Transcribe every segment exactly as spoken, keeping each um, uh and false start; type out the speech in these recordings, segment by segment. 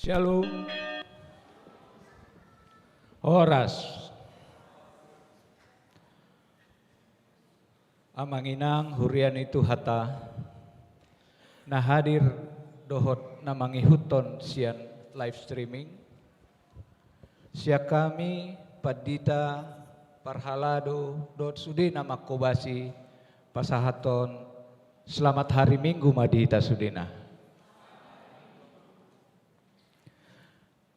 Shalom. Horas. Amang inang huria ni Tuhanta, na hadir dohot na mangihuthon sian live streaming, sian hami pandita, parhalado dohot sude na manghobasi, pasahathon selamat hari Minggu ma di hita sudena.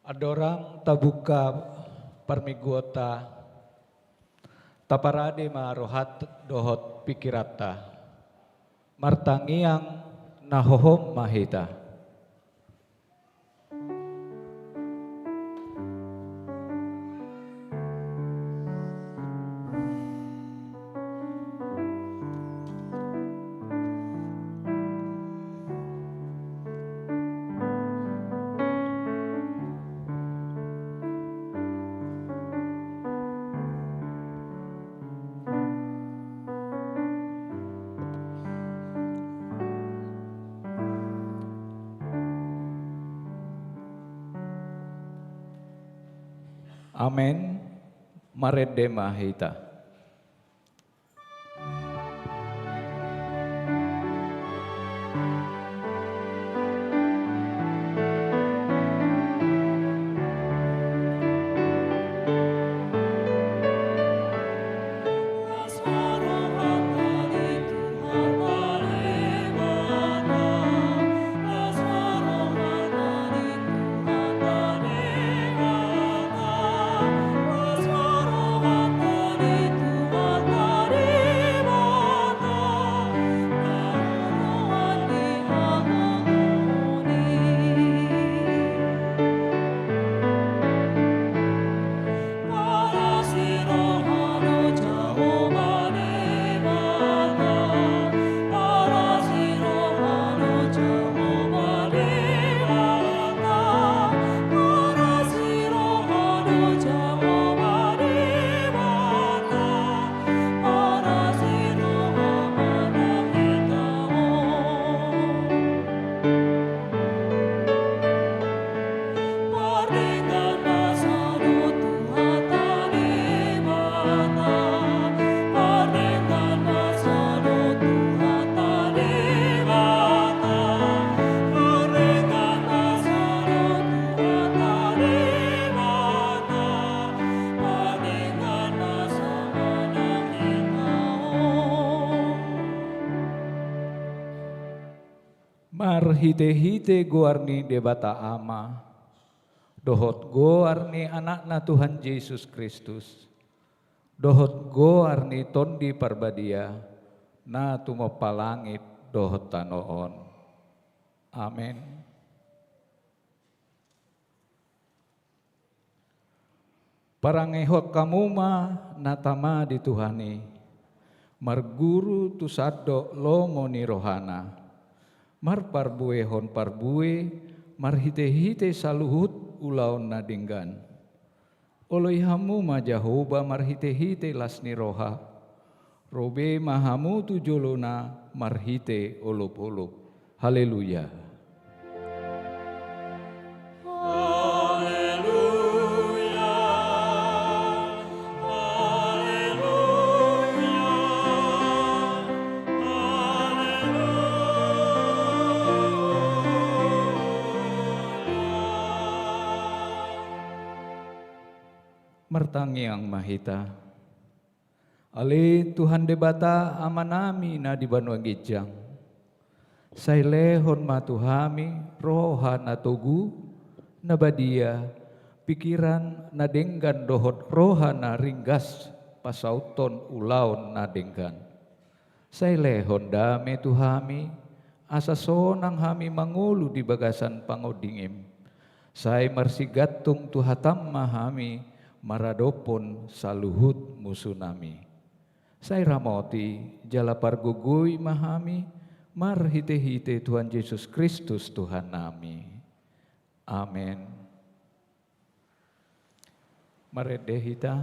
Andorang tabuka parmingguonta, taparade ma rohanta dohot pingkiranta. Martangiang na hohom ma hita. Amen. Marende ma hita. Marhitehite goar ni Debata Ama, dohot goar ni Anakna Tuhan Jesus Kristus, dohot goar ni Tondi Parbadia, na tumompa langit dohot tano on. Amen. Parangehon hamu ma na tama di Tuhan i, marguru tu sandok lomo ni rohana, marparbuehon parbue marhitehite saluhut ulaon na denggan. Oloi hamu ma Jahowa marhitehite las ni roha, ro be ma hamu tu jolona marhite olopolop. Haleluya. Haleluya, haleluya, haleluya. Martangiang ma hita. Ale Tuhan Debata Amanami na di banua ginjang, sai lehon ma tu hami roha na togu, na badia, pingkiran na denggan dohot roha na ringgas pasauthon ulaon na denggan. Sai lehon dame tu hami, asa sonang hami mangolu di bagasan pangondingim. Sai marsigantung tu hatam ma hami maradophon saluhut musunami. Sai ramoti jala pargogoi ma hami marhitehite Tuhan Jesus Kristus Tuhannami. Amen. Marende hita.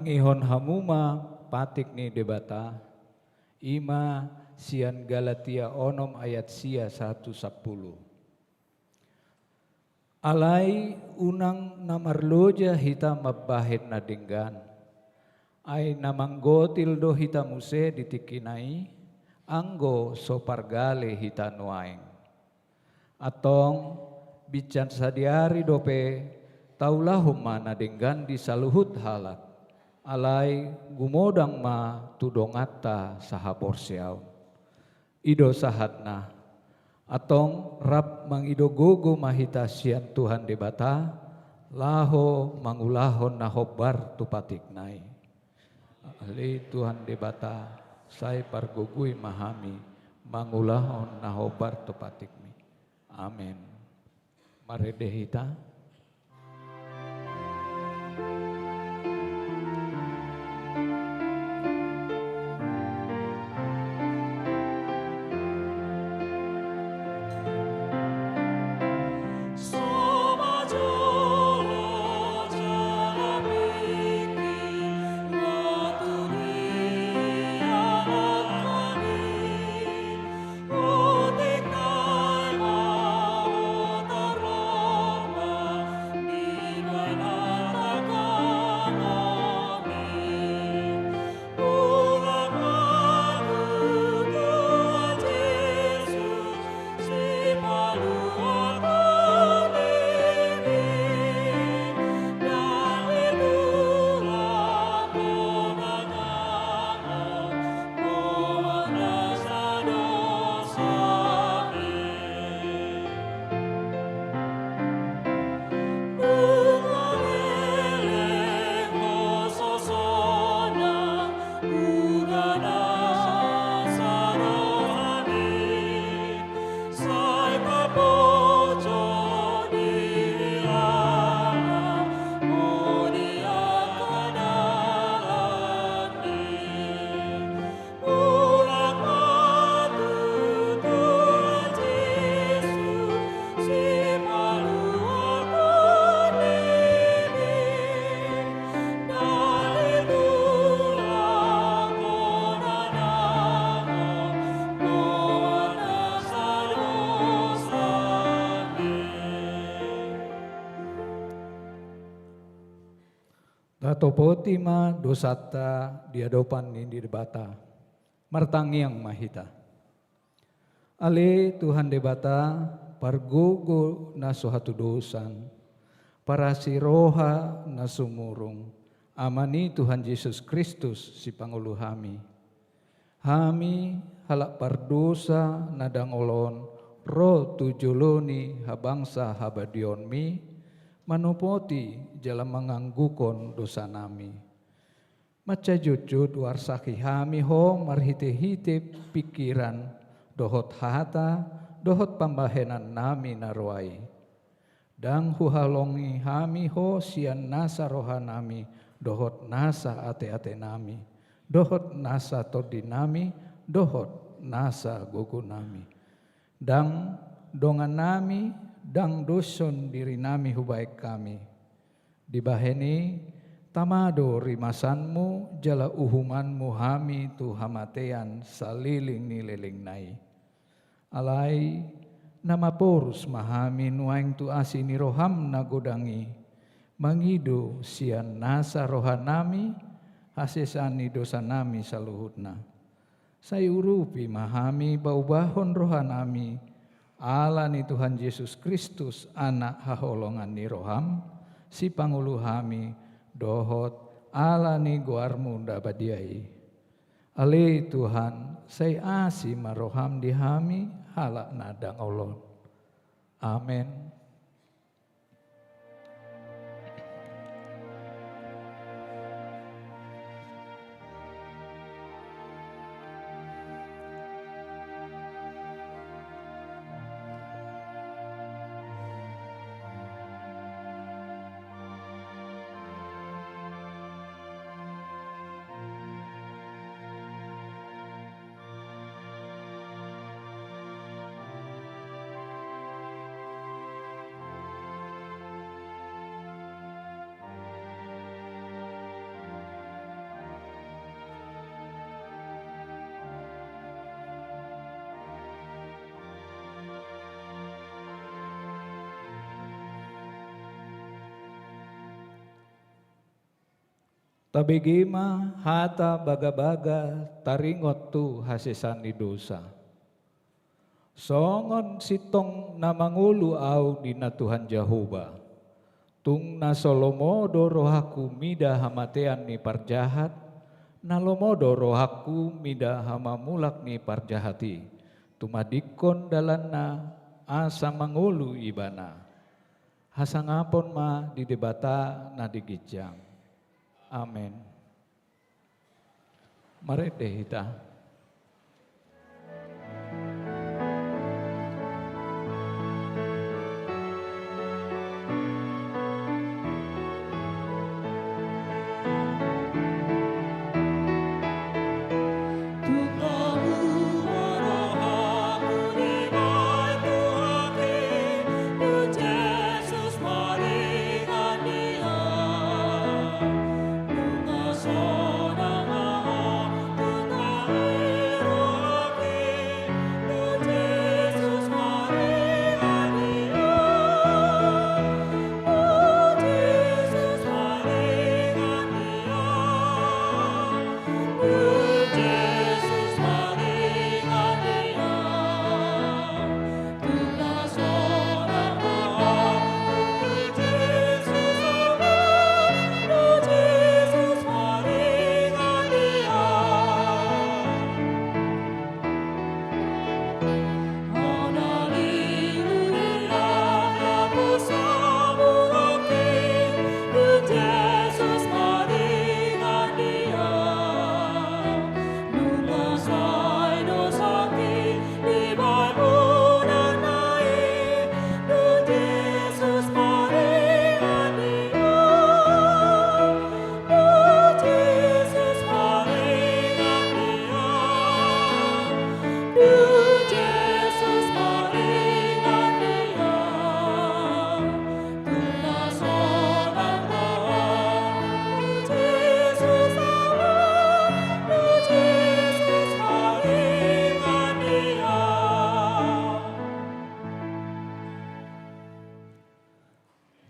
Tangihon hamu ma patik ni Debata, i ma sian Galatia onom ayat sia sahat tu sampulu. Alai unang na marloja hita mambahen na denggan. Ai na manggotil do hita muse di tingkina i, anggo so pargale hita nuaeng. Antong, binsan sadihari dope, taulahon ma na denggan di saluhut halak. Alai gumodang ma tu donganta sahaporseaon. I do sahatna. Antong rap mangido gogo ma hita sian Tuhan Debata, laho mangulahon na hombar tu patikna i. Ale Tuhan Debata, sai pargogoi ma hami mangulahon na hombar tu patikmi. Amen. Marende hita. Tatopoti ma dosanta di adopan ni Debata. Martangiang ma hita. Ale Tuhan Debata, pargogo na so hatudosan, parasi roha na sumurung, Ama ni Tuhan Jesus Kristus, sipangolu hami. Hami, halak pardosa na dangol on, ro tu jolo ni habangsa habadionmi, manopoti jala mangangguhon dosanami. Mansai jotjot huarsahi hami Ho marhitehite pingkiran, dohot hata, dohot pambahenannami na roa i. Ndang huhaholongi hami Ho sian nasa rohanami, dohot nasa ateatenami, dohot nasa tondinami, dohot nasa gogonami. Ndang dongannami, ndang doshon dirinami hubahen hami. Dibahen i, tama do rimasanmu jala uhumanmu hami tu hamatean saleleng ni lelengna i. Alai, na maporus ma hami nuaeng tu asi ni roham na godang i, mangido sian nasa rohanami, hasesaan ni dosanami saluhutna. Sai urupi ma hami paubahon rohanami, ala ni Tuhan Jesus Kristus, Anak haholongan ni roham, sipangolu hami, dohot ala ni goarmu na badia i. Ale Tuhan, sai asi ma roham di hami, halak na dangol on. Amen. Tabege ma hata bagabaga taringot tu hasesaan ni dosa. Songon sintong na mangolu ahu di na Tuhan Jahowa. Tung na so lomo do rohangku mida hamatean ni parjahat, na lomo do rohangku mida hamamulak ni parjahat i. Tumadingkon dalanna asa mangolu ibana. Hasangapon ma di Debata na di ginjang. Amen. Marende hita.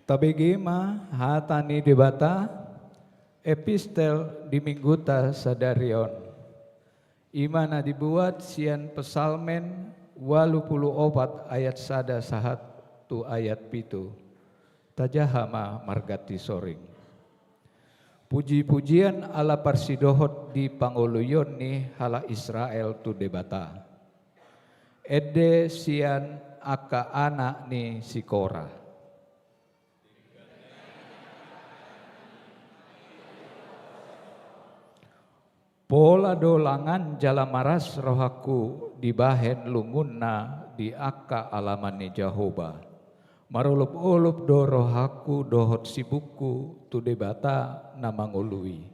Tabege ma hata ni Debata, epistel di mingguta sadari on. I ma na dibuat sian Psalmen ualu pulu opat ayat sada sahat tu ayat pitu. Tajaha ma marganti soring. Puji-pujian ala parsidohot di pangoluion ni halak Israel tu Debata. Ende sian angka anak ni si Kora. Pola do langan jala maras rohangku dibahen lungunna di angka alaman ni Jahowa. Marolop-olop do rohangku dohot sibukku tu Debata na mangolui.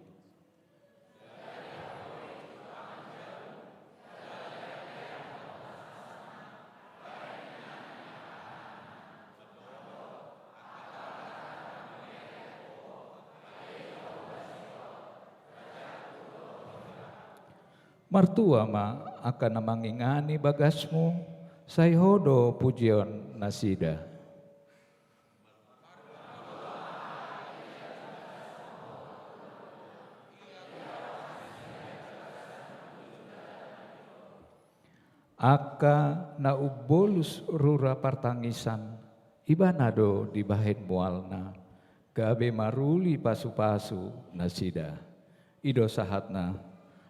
Martua ma angka na mangingani bagasmu, sai Ho do pujion nasida. Angka na umbolus rura partangisan, ibana do dibahen mualna, gabe maruli pasu-pasu nasida. I do sahatna,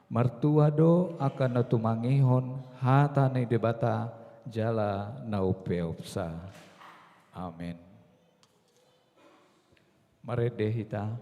martua do angka na tumangihon hata ni Debata jala na umpeopsa. Amen. Marende hita.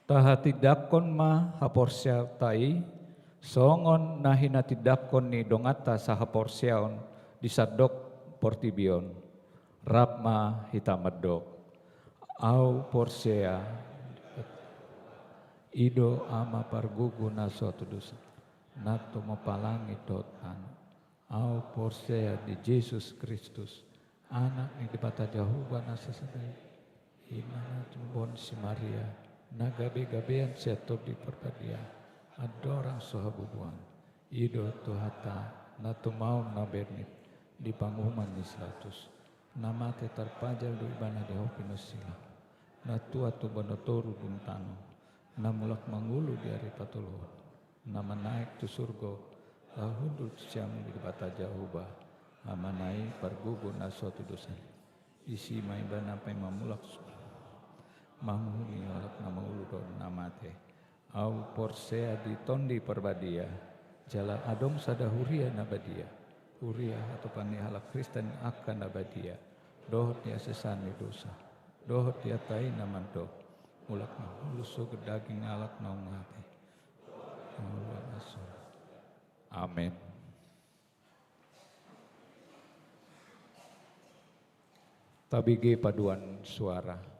Tahatindangkon ma haporseaonta i, songon na hinatindangkon ni donganta sahaporseaon di sandok portibi on. Rap ma hita mandok. Au porsea, i do Ama pargogo na so tudosan, na tumompa langit dohot tano. Au porsea di Jesus Kristus, Anak ni Debata Jahowa na sasada i, i ma na tumboan si Maria, na gabegabean sian Tondi Parbadia, andorang so habubuhan, i do Tuhanta, na tumaon na bernit di panguhuman ni si Pilatus, na mate tarpajal do ibana di hau pinosilang, na tuat tu banua toru dung tano, na mulak mangolu di ari patoluhon, na manaek tu surgo, laho hundul tu siamun ni Debata Jahowa, Amana i pargogo na so tudosan. Disi ma ibana pe mamulak su-, manguhumi halak na mangolu dohot na mate. Au porsea di Tondi Parbadia, jala adong sada huria na badia, huria hatopan ni halak Kristen angka na badia, dohot di hasesaan ni dosa, dohot di hata i na mandok, mulak mangolu sogot daging halak naung mate. Amen. Tabege paduan suara.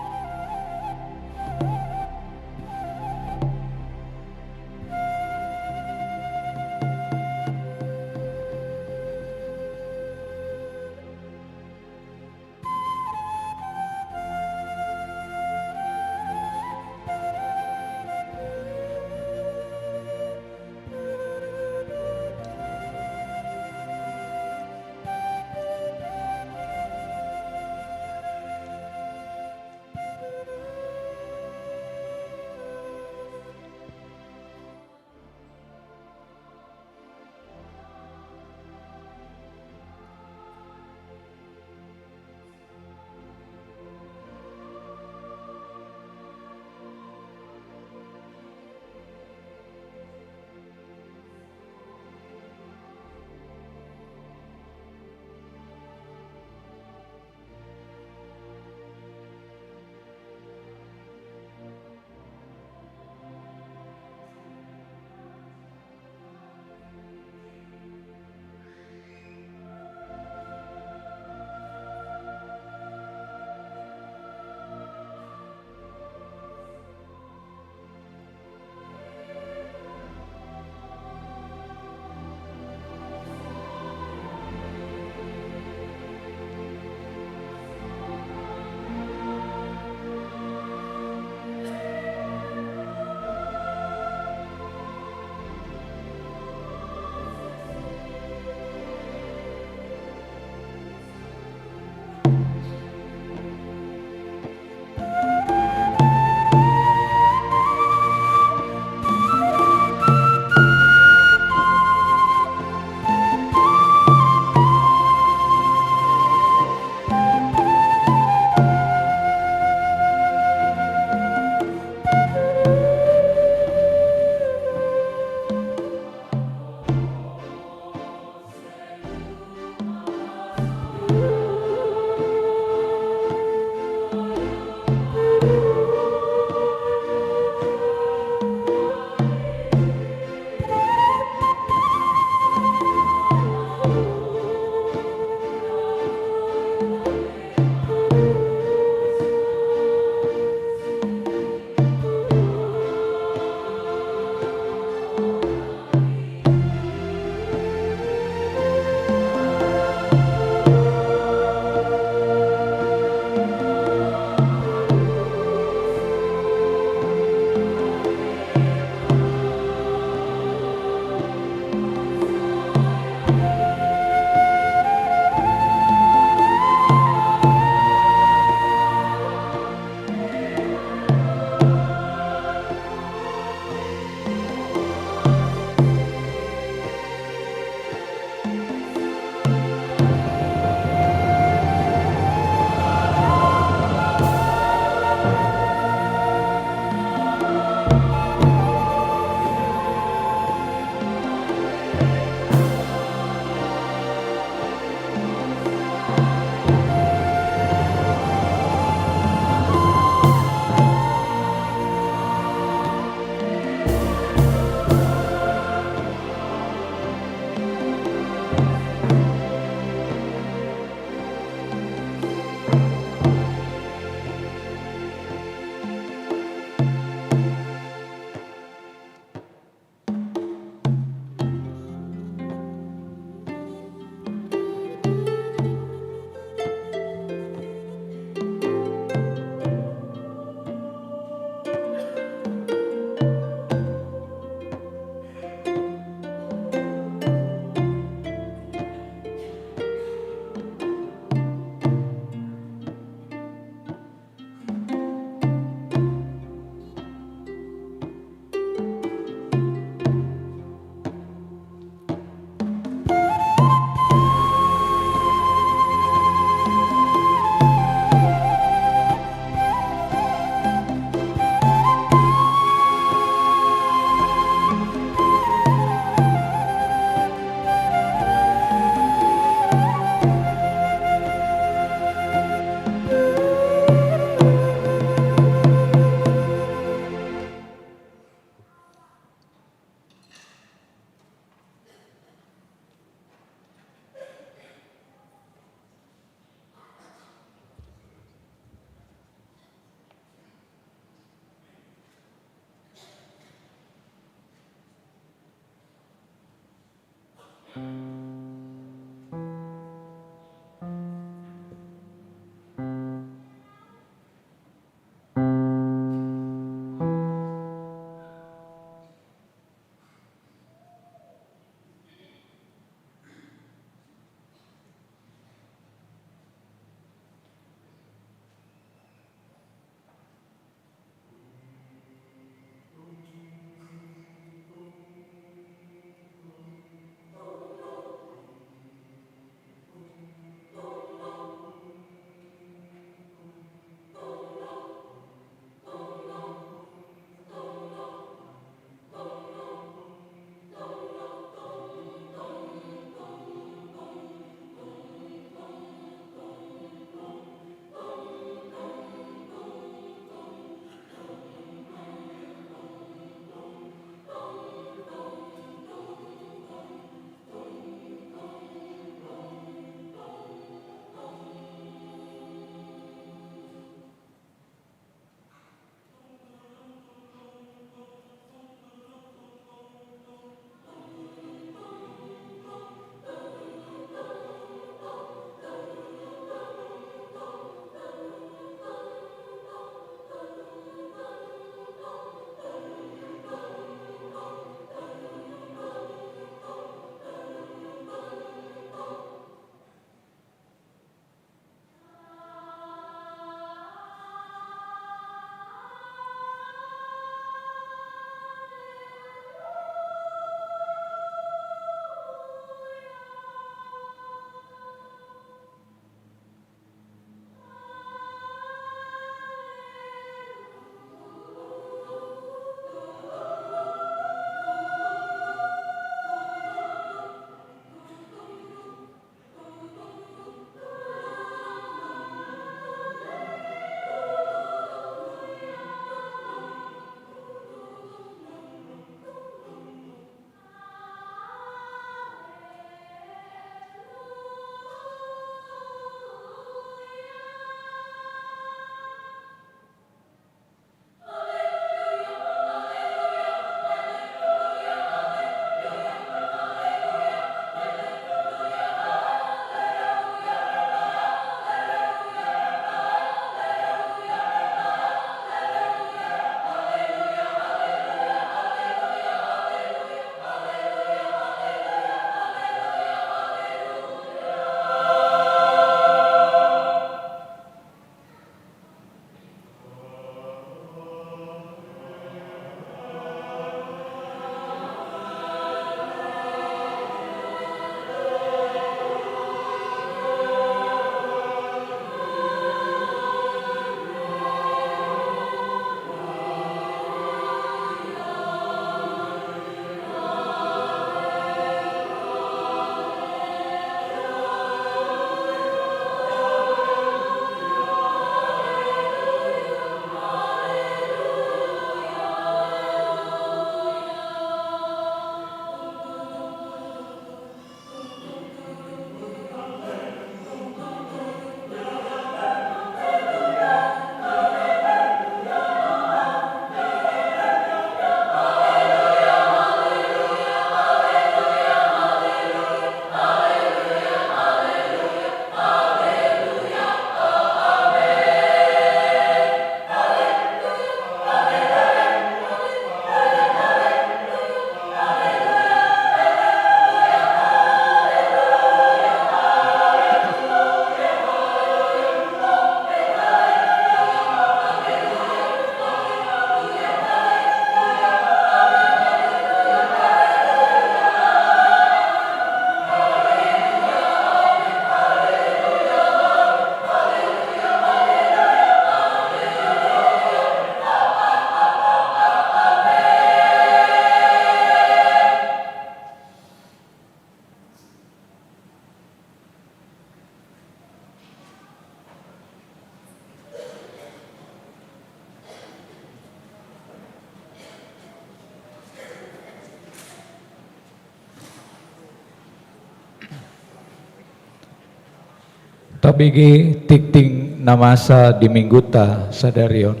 Tabege tingting na masa di mingguta sadari on.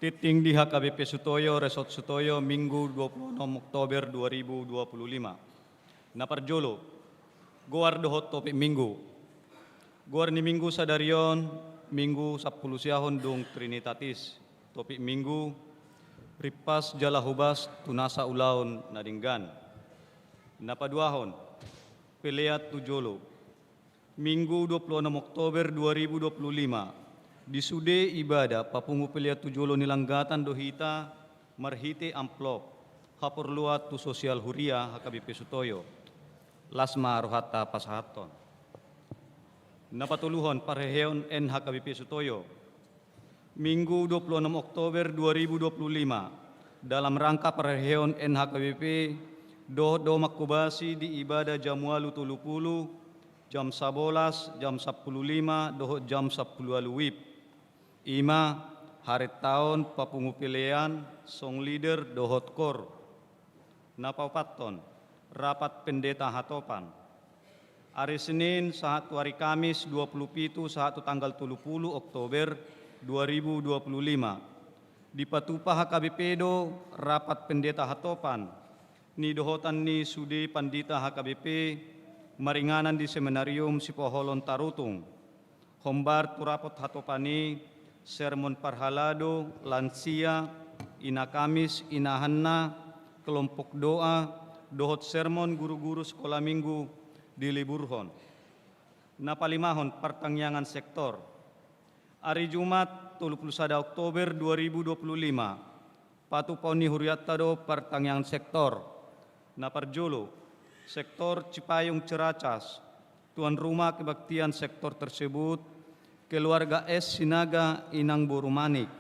Tingting di H K B P Sutoyo, Resort Sutoyo, Minggu dua puluh enam Oktober dua ribu dua puluh lima. Na parjolo, goar dohot topik Minggu. Goar ni Minggu sadari on, Minggu sampulu siahon dung Trinitatis. Topik Minggu, rimpas jala hobas tu nasa ulaon na denggan. Na paduahon, pelean tu jolo. Minggu dua puluh enam Oktober dua ribu dua puluh lima, di sude ibadah papungu pelean tu jolo ni langgatan do hita marhite amplop haporluan tu sosial huria H K B P Sutoyo. Las ma rohanta pasahathon. Na patoluhon, parheheon N H K B P Sutoyo. Minggu dua puluh enam Oktober dua ribu dua puluh lima, dalam rangka parheheon N H K B P, dohot do mangkobasi di ibadah jam ualu tolu pulu, jam sabolas, jam sampulu lima, dohot jam sampulu ualu WIB. I ma, harentaon papungu pelean, song leader, dohot kor. Na paopathon, rapat pendeta hatopan. Ari Senin sahat tu ari Kamis dua puluh pitu sahat tu tanggal tolu pulu Oktober dua ribu dua puluh lima. Dipatupa H K B P do rapat pendeta hatopan, nidohotan ni sude pandita H K B P, maringanan di seminarium Sipoholon Tarutung. Hombar tu rapot hatopan i, sermon parhalado, lansia, ina Kamis, inahanna, kelompok doa, dohot sermon guru-guru sekolah minggu diliburhon. Na palimahon, partangiangan sektor. Ari Jumat, tolu pulu sada Oktober dua ribu dua puluh lima, patupaon ni hurianta do partangiangan sektor. Na parjolo, sektor Cipayung Ciracas, tuan rumah kebaktian sektor tersebut, keluarga S Sinaga, Inang Boru Manik,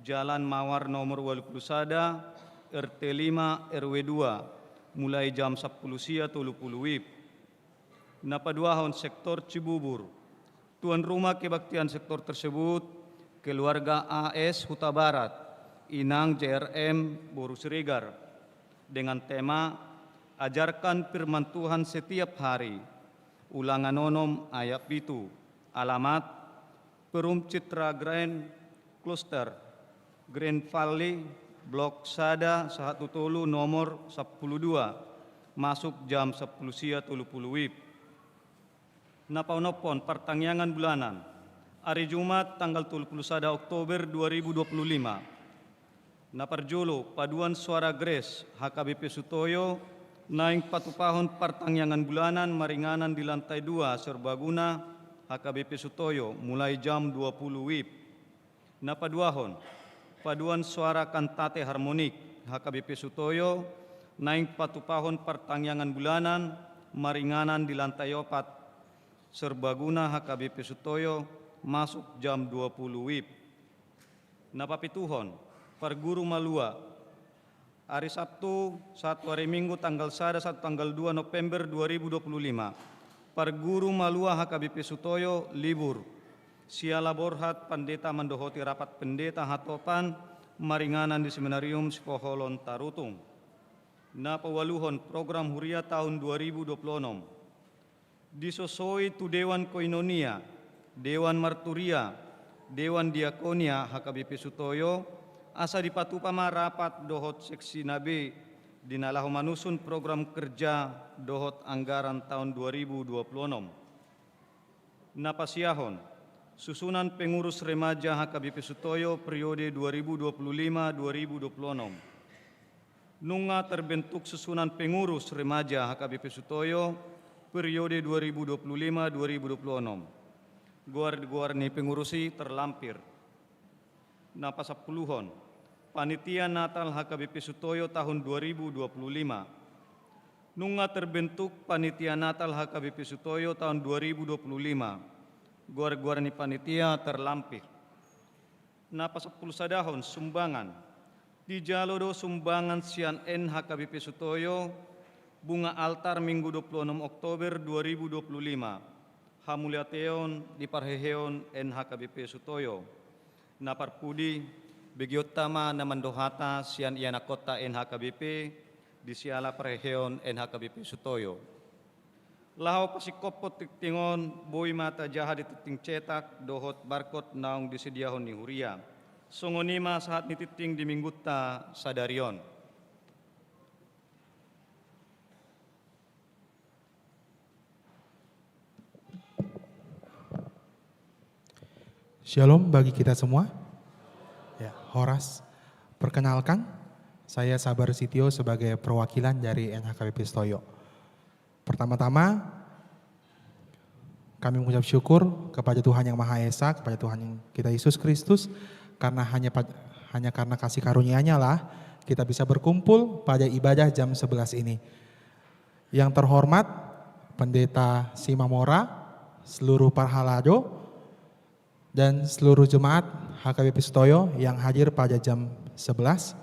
Jalan Mawar nomor ualu pulu sada, R T lima, R W dua, mulai jam sampulu sia tolu pulu WIB. Na paduahon, sektor Cibubur. Tuan rumah kebaktian sektor tersebut, keluarga A S Hutabarat, Inang J R M Boru Siregar, dengan tema Ajarkan Firman Tuhan Setiap Hari, Ulangan onom ayat pitu. Alamat, Perum Citra Grand Cluster, Grand Valley, Blok sada, sahat tu tolu, nomor sampulu dua, masuk jam sampulu sia tolu pulu WIB. Na paonomhon, partangiangan bulanan. Ari Jumat, tanggal tolu pulu sada Oktober dua ribu dua pulu lima. Na parjolo, paduan suara Grace, H K B P Sutoyo, naeng patupahon partangiangan bulanan maringanan di lantai dua serbaguna H K B P Sutoyo, mulai jam dua pulu WIB. Na paduahon, paduan suara Kantate Harmonik, H K B P Sutoyo, naeng patupahon partangiangan bulanan maringanan di lantai opat serbaguna H K B P Sutoyo, masuk jam dua pulu WIB. Na papituhon, parguru malua. Ari Sabtu sahat tu ari Minggu tanggal sada sahat tu tanggal dua November dua ribu dua pulu lima, parguru malua H K B P Sutoyo libur. Siala borhat pandeta mandohoti rapat pendeta hatopan maringanan di seminarium Sipoholon Tarutung. Na paualuhon, program huria tahun dua ribu dua pulu onom. Disosoi tu Dewan Koinonia, Dewan Marturia, Dewan Diakonia H K B P Sutoyo, asa dipatupa ma rapat dohot seksina be di na laho manusun program kerja dohot anggaran tahun dua ribu dua pulu onom. Na pasiahon, susunan pengurus remaja H K B P Sutoyo periode dua ribu dua puluh lima dua ribu dua puluh onom. Nunga terbentuk susunan pengurus remaja H K B P Sutoyo periode dua ribu dua puluh lima dua ribu dua puluh onom. Goar-goar ni pengurus i terlampir. Na pasampuluhon, panitia Natal H K B P Sutoyo tahun dua ribu dua puluh lima. Nunga terbentuk panitia Natal H K B P Sutoyo tahun dua ribu dua puluh lima. Goar-goar ni panitia terlampir. Na pasampulu sadahon, sumbangan. Dijalo do sumbangan sian N H K B P Sutoyo, bunga altar Minggu dua puluh enam Oktober dua ribu dua puluh lima. Hamuliateon di parheheon N H K B P Sutoyo. Na parpudi, Begionta ma na mandok hata sian ianakhonta N H K B P di siala parheheon N H K B P Sutoyo. Laho pasingkophon tingting on, boi ma tajaha di tingting cetak dohot barkot naung disediahon ni huria. Songon i ma sahat ni tingting di minggunta sadari on. Shalom bagi kita semua. Ya, horas. Perkenalkan, saya Sabar Sitio sebagai perwakilan dari N H K B P Sutoyo. Pertama-tama, kami mengucap syukur kepada Tuhan Yang Maha Esa, kepada Tuhan kita Yesus Kristus, karena hanya pa-, hanya karena kasih karunia-Nya lah kita bisa berkumpul pada ibadah jam sebelas ini. Yang terhormat Pendeta Simamora, seluruh parhalado, dan seluruh jemaat H K B P Sutoyo yang hadir pada jam sebelas,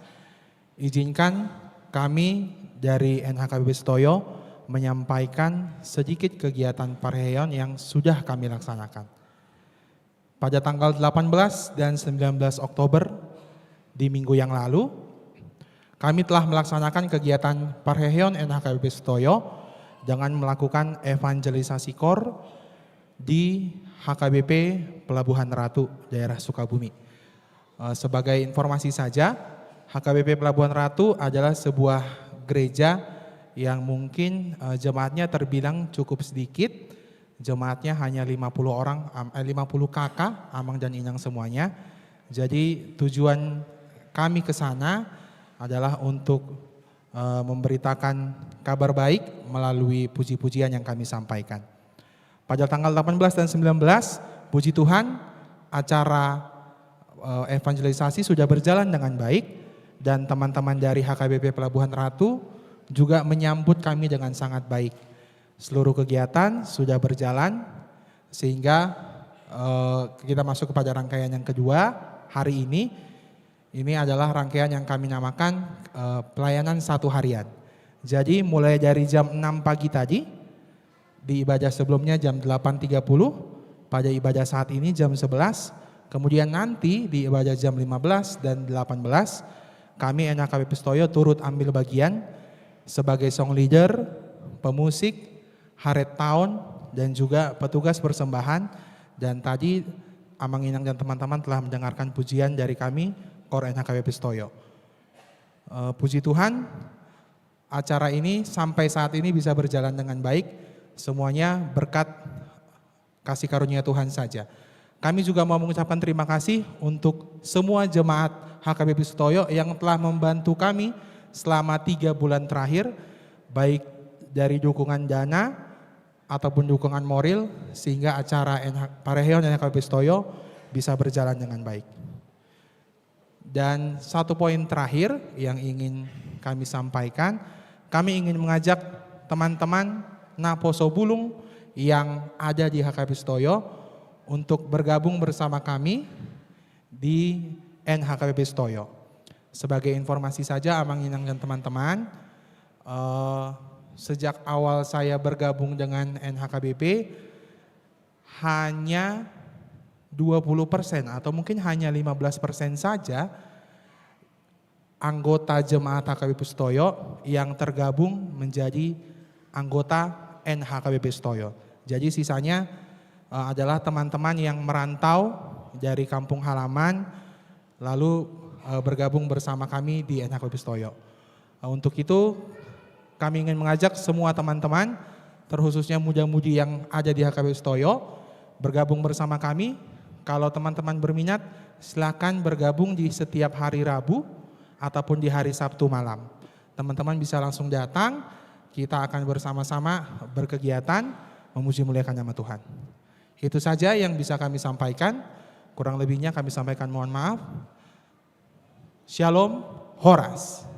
izinkan kami dari N H K B P Sutoyo menyampaikan sedikit kegiatan parheheon yang sudah kami laksanakan. Pada tanggal delapan belas dan sembilan belas Oktober di minggu yang lalu, kami telah melaksanakan kegiatan parheheon N H K B P Sutoyo dengan melakukan evangelisasi kor di H K B P Pelabuhan Ratu, daerah Sukabumi. Eh, sebagai informasi saja, H K B P Pelabuhan Ratu adalah sebuah gereja yang mungkin, eh, jemaatnya terbilang cukup sedikit. Jemaatnya hanya lima puluh orang, am-, eh, lima puluh K K, amang dan inang semuanya. Jadi, tujuan kami ke sana adalah untuk, eh, memberitakan kabar baik melalui puji-pujian yang kami sampaikan. Pada tanggal delapan belas dan sembilan belas, puji Tuhan, acara, eh, evangelisasi sudah berjalan dengan baik, dan teman-teman dari H K B P Pelabuhan Ratu juga menyambut kami dengan sangat baik. Seluruh kegiatan sudah berjalan, sehingga, eh, kita masuk kepada rangkaian yang kedua hari ini. Ini adalah rangkaian yang kami namakan, eh, pelayanan satu harian. Jadi, mulai dari jam enam pagi tadi, di ibadah sebelumnya jam delapan tiga puluh, pada ibadah saat ini jam sebelas, kemudian nanti di ibadah jam lima belas dan delapan belas, kami N H K B P Sutoyo turut ambil bagian sebagai song leader, pemusik, haret taon, dan juga petugas persembahan. Dan tadi, amang inang dan teman-teman telah mendengarkan pujian dari kami, Kor N H K B P Sutoyo. Eh, puji Tuhan, acara ini sampai saat ini bisa berjalan dengan baik. Semuanya berkat kasih karunia Tuhan saja. Kami juga mau mengucapkan terima kasih untuk semua jemaat H K B P Sutoyo yang telah membantu kami selama tiga bulan terakhir, baik dari dukungan dana ataupun dukungan moral, sehingga acara N H, parheheon N H K B P Sutoyo bisa berjalan dengan baik. Dan satu poin terakhir yang ingin kami sampaikan, kami ingin mengajak teman-teman naposobulung yang ada di H K B P Sutoyo untuk bergabung bersama kami di N H K B P Sutoyo. Sebagai informasi saja, amang inang dan teman-teman, eh, sejak awal saya bergabung dengan N H K B P, hanya dua puluh persen atau mungkin hanya lima belas persen saja anggota jemaat H K B P Sutoyo yang tergabung menjadi anggota N H K B P Sutoyo. Jadi, sisanya, eh, adalah teman-teman yang merantau dari kampung halaman, lalu, eh, bergabung bersama kami di N H K B P Sutoyo. Eh, untuk itu, kami ingin mengajak semua teman-teman, terkhususnya muda-mudi yang ada di H K B P Sutoyo, bergabung bersama kami. Kalau teman-teman berminat, silakan bergabung di setiap hari Rabu ataupun di hari Sabtu malam. Teman-teman bisa langsung datang, kita akan bersama-sama berkegiatan memuji muliakan nama Tuhan. Itu saja yang bisa kami sampaikan. Kurang lebihnya kami sampaikan mohon maaf. Shalom, horas.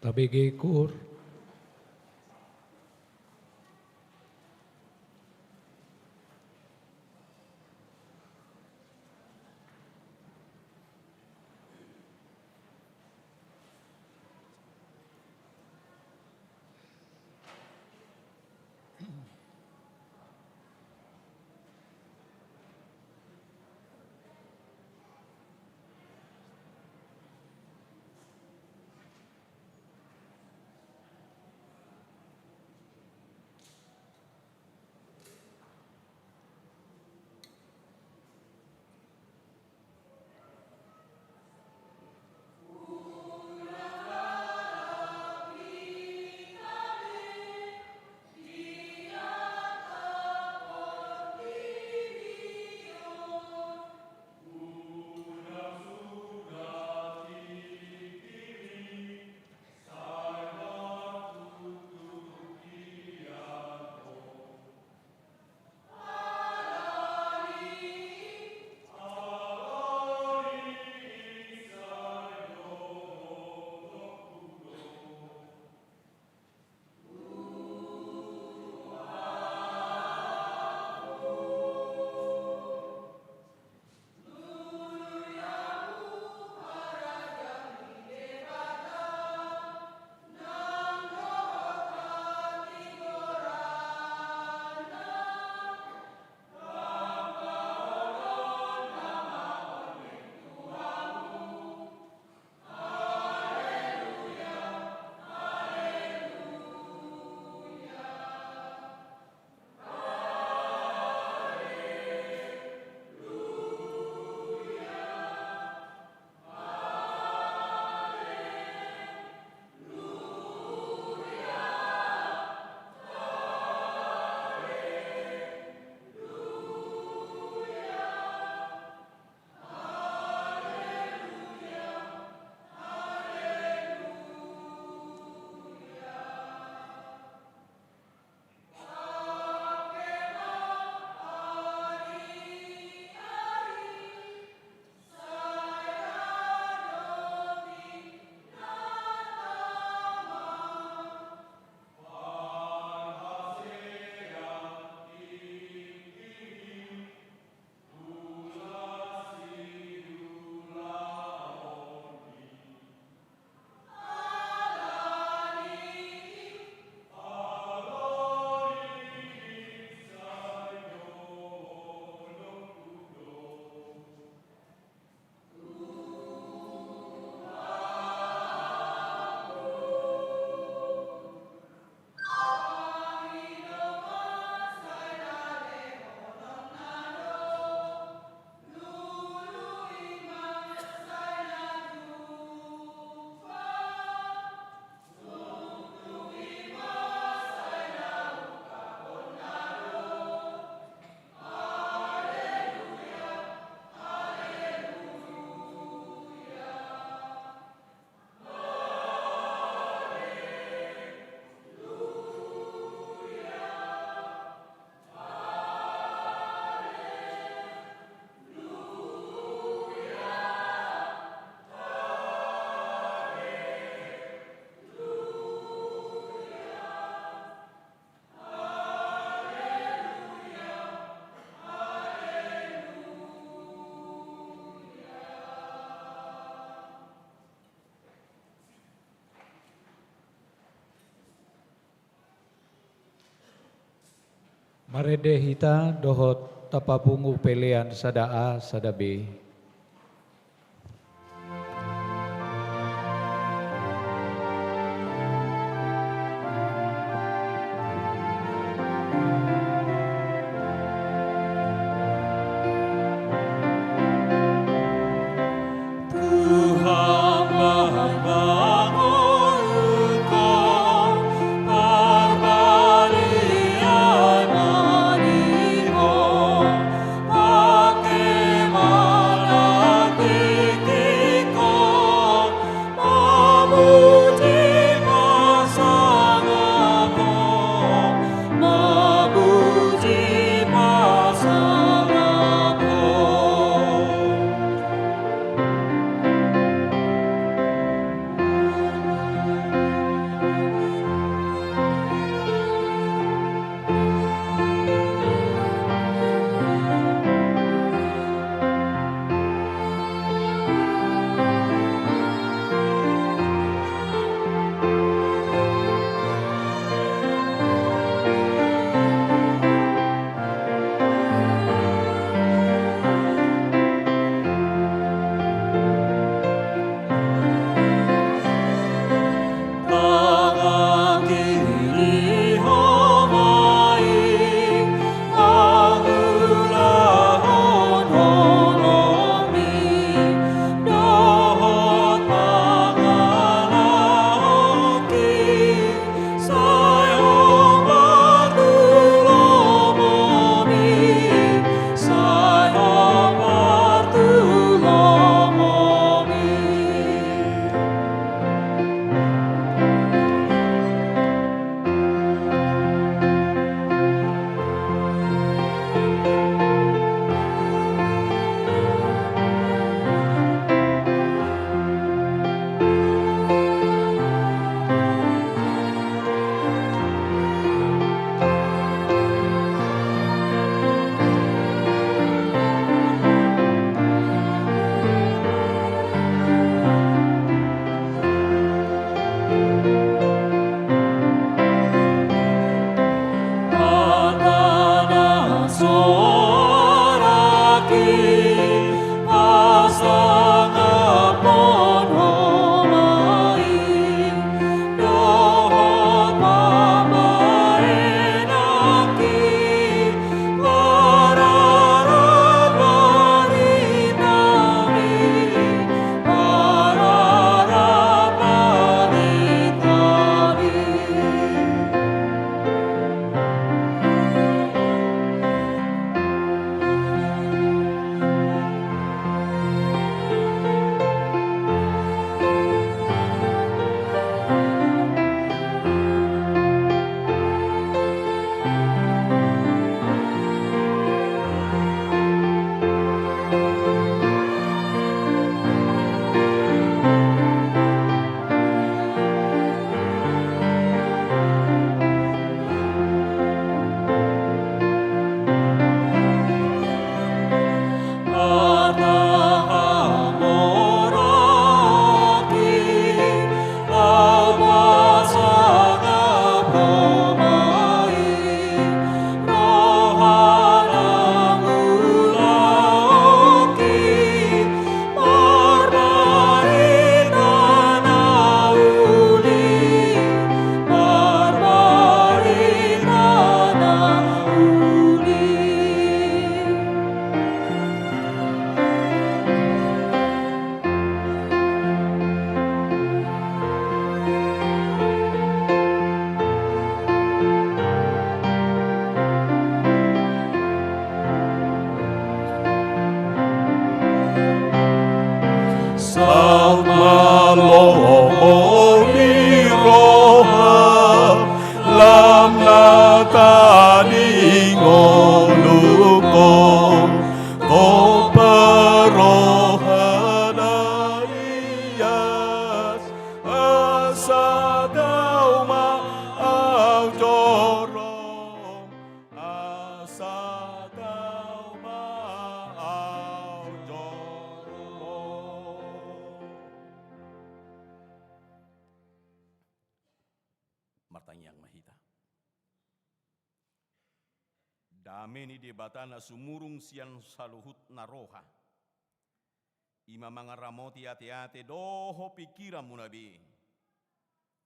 Tabege koor. Marende hita dohot tapapungu pelean sada A, sada B. Saut ma lomo ni roha, lam na tading ngolungku, tu parroha na ias, asa tau ma au jorong. Asa tau ma au jorong. Martangiang ma hita. Dame ni Debata na sumurung sian saluhutna roha, i ma mangaramoti ateate dohot pingkiranmuna be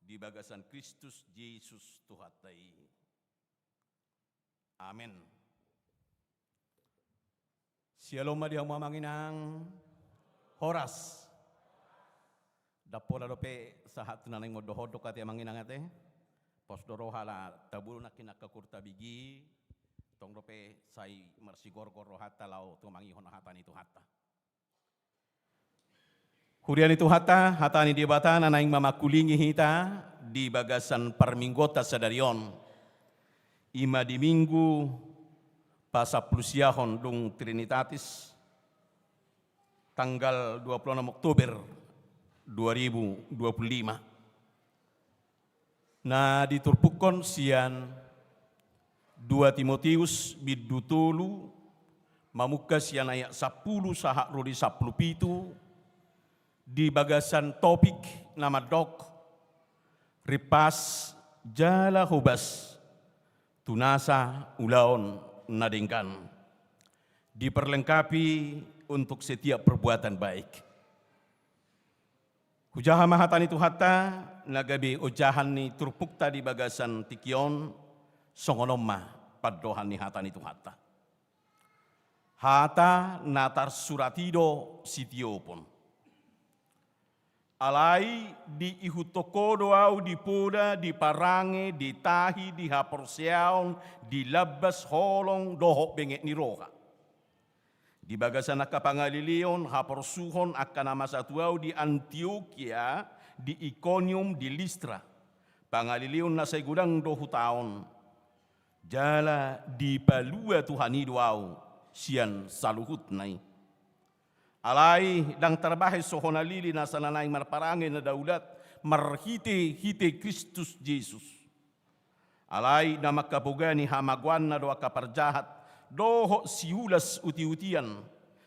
di bagasan Kristus Jesus Tuhanta i. Amen. Syalom ma di hamu amang inang. Horas. Ndang pola dope sahat tu na naeng mandokhon do ate amang inang ate. Pos do roha ala tabulan nangkin angka kurta bigi. Tong dope sai marsigorgor rohanta laho tumangihon hata ni Tuhanta. Huria ni Tuhanta, hata ni Debata na naeng mamangkulingi hita di bagasan parmingguonta sadari on. I ma di Minggu pasampulusiahon dung Trinitatis, tanggal dua puluh enam Oktober dua ribu dua puluh lima. Na diturpukkon sian dua Timoteus bindu tolu, mamungka sian ayat sampulu sahat ro di sampulu pitu, di bagasan topik na mandok, rimpas jala hobas tu nasa ulaon na denggan, diperlengkapi untuk setiap perbuatan baik. Hujaha ma hata ni Tuhanta, na gabe ojahan ni turpukta di bagasan tingki on, songon on ma pandohan ni hata ni Tuhanta. Hata na tarsurat i do sitiopon. Alai diihuthon ho do ahu di poda, di parange, di tahi, di haporseaon, di lambas, holong, dohot benget ni roha. Di bagasan angka pangaleleon, haporsuhon angka na masa tu ahu di Antiokia, di Ikonium, di Listra. Pangaleleon na sai godang do hutaon. Jala dipalua Tuhan i do ahu sian saluhutna i. Alai ndang tarbahen so hona lili nasa na naeng marparange na daulat marhitehite Kristus Jesus. Alai na mangkapogani hamagoanna do angka parjahat dohot siulas utiutian,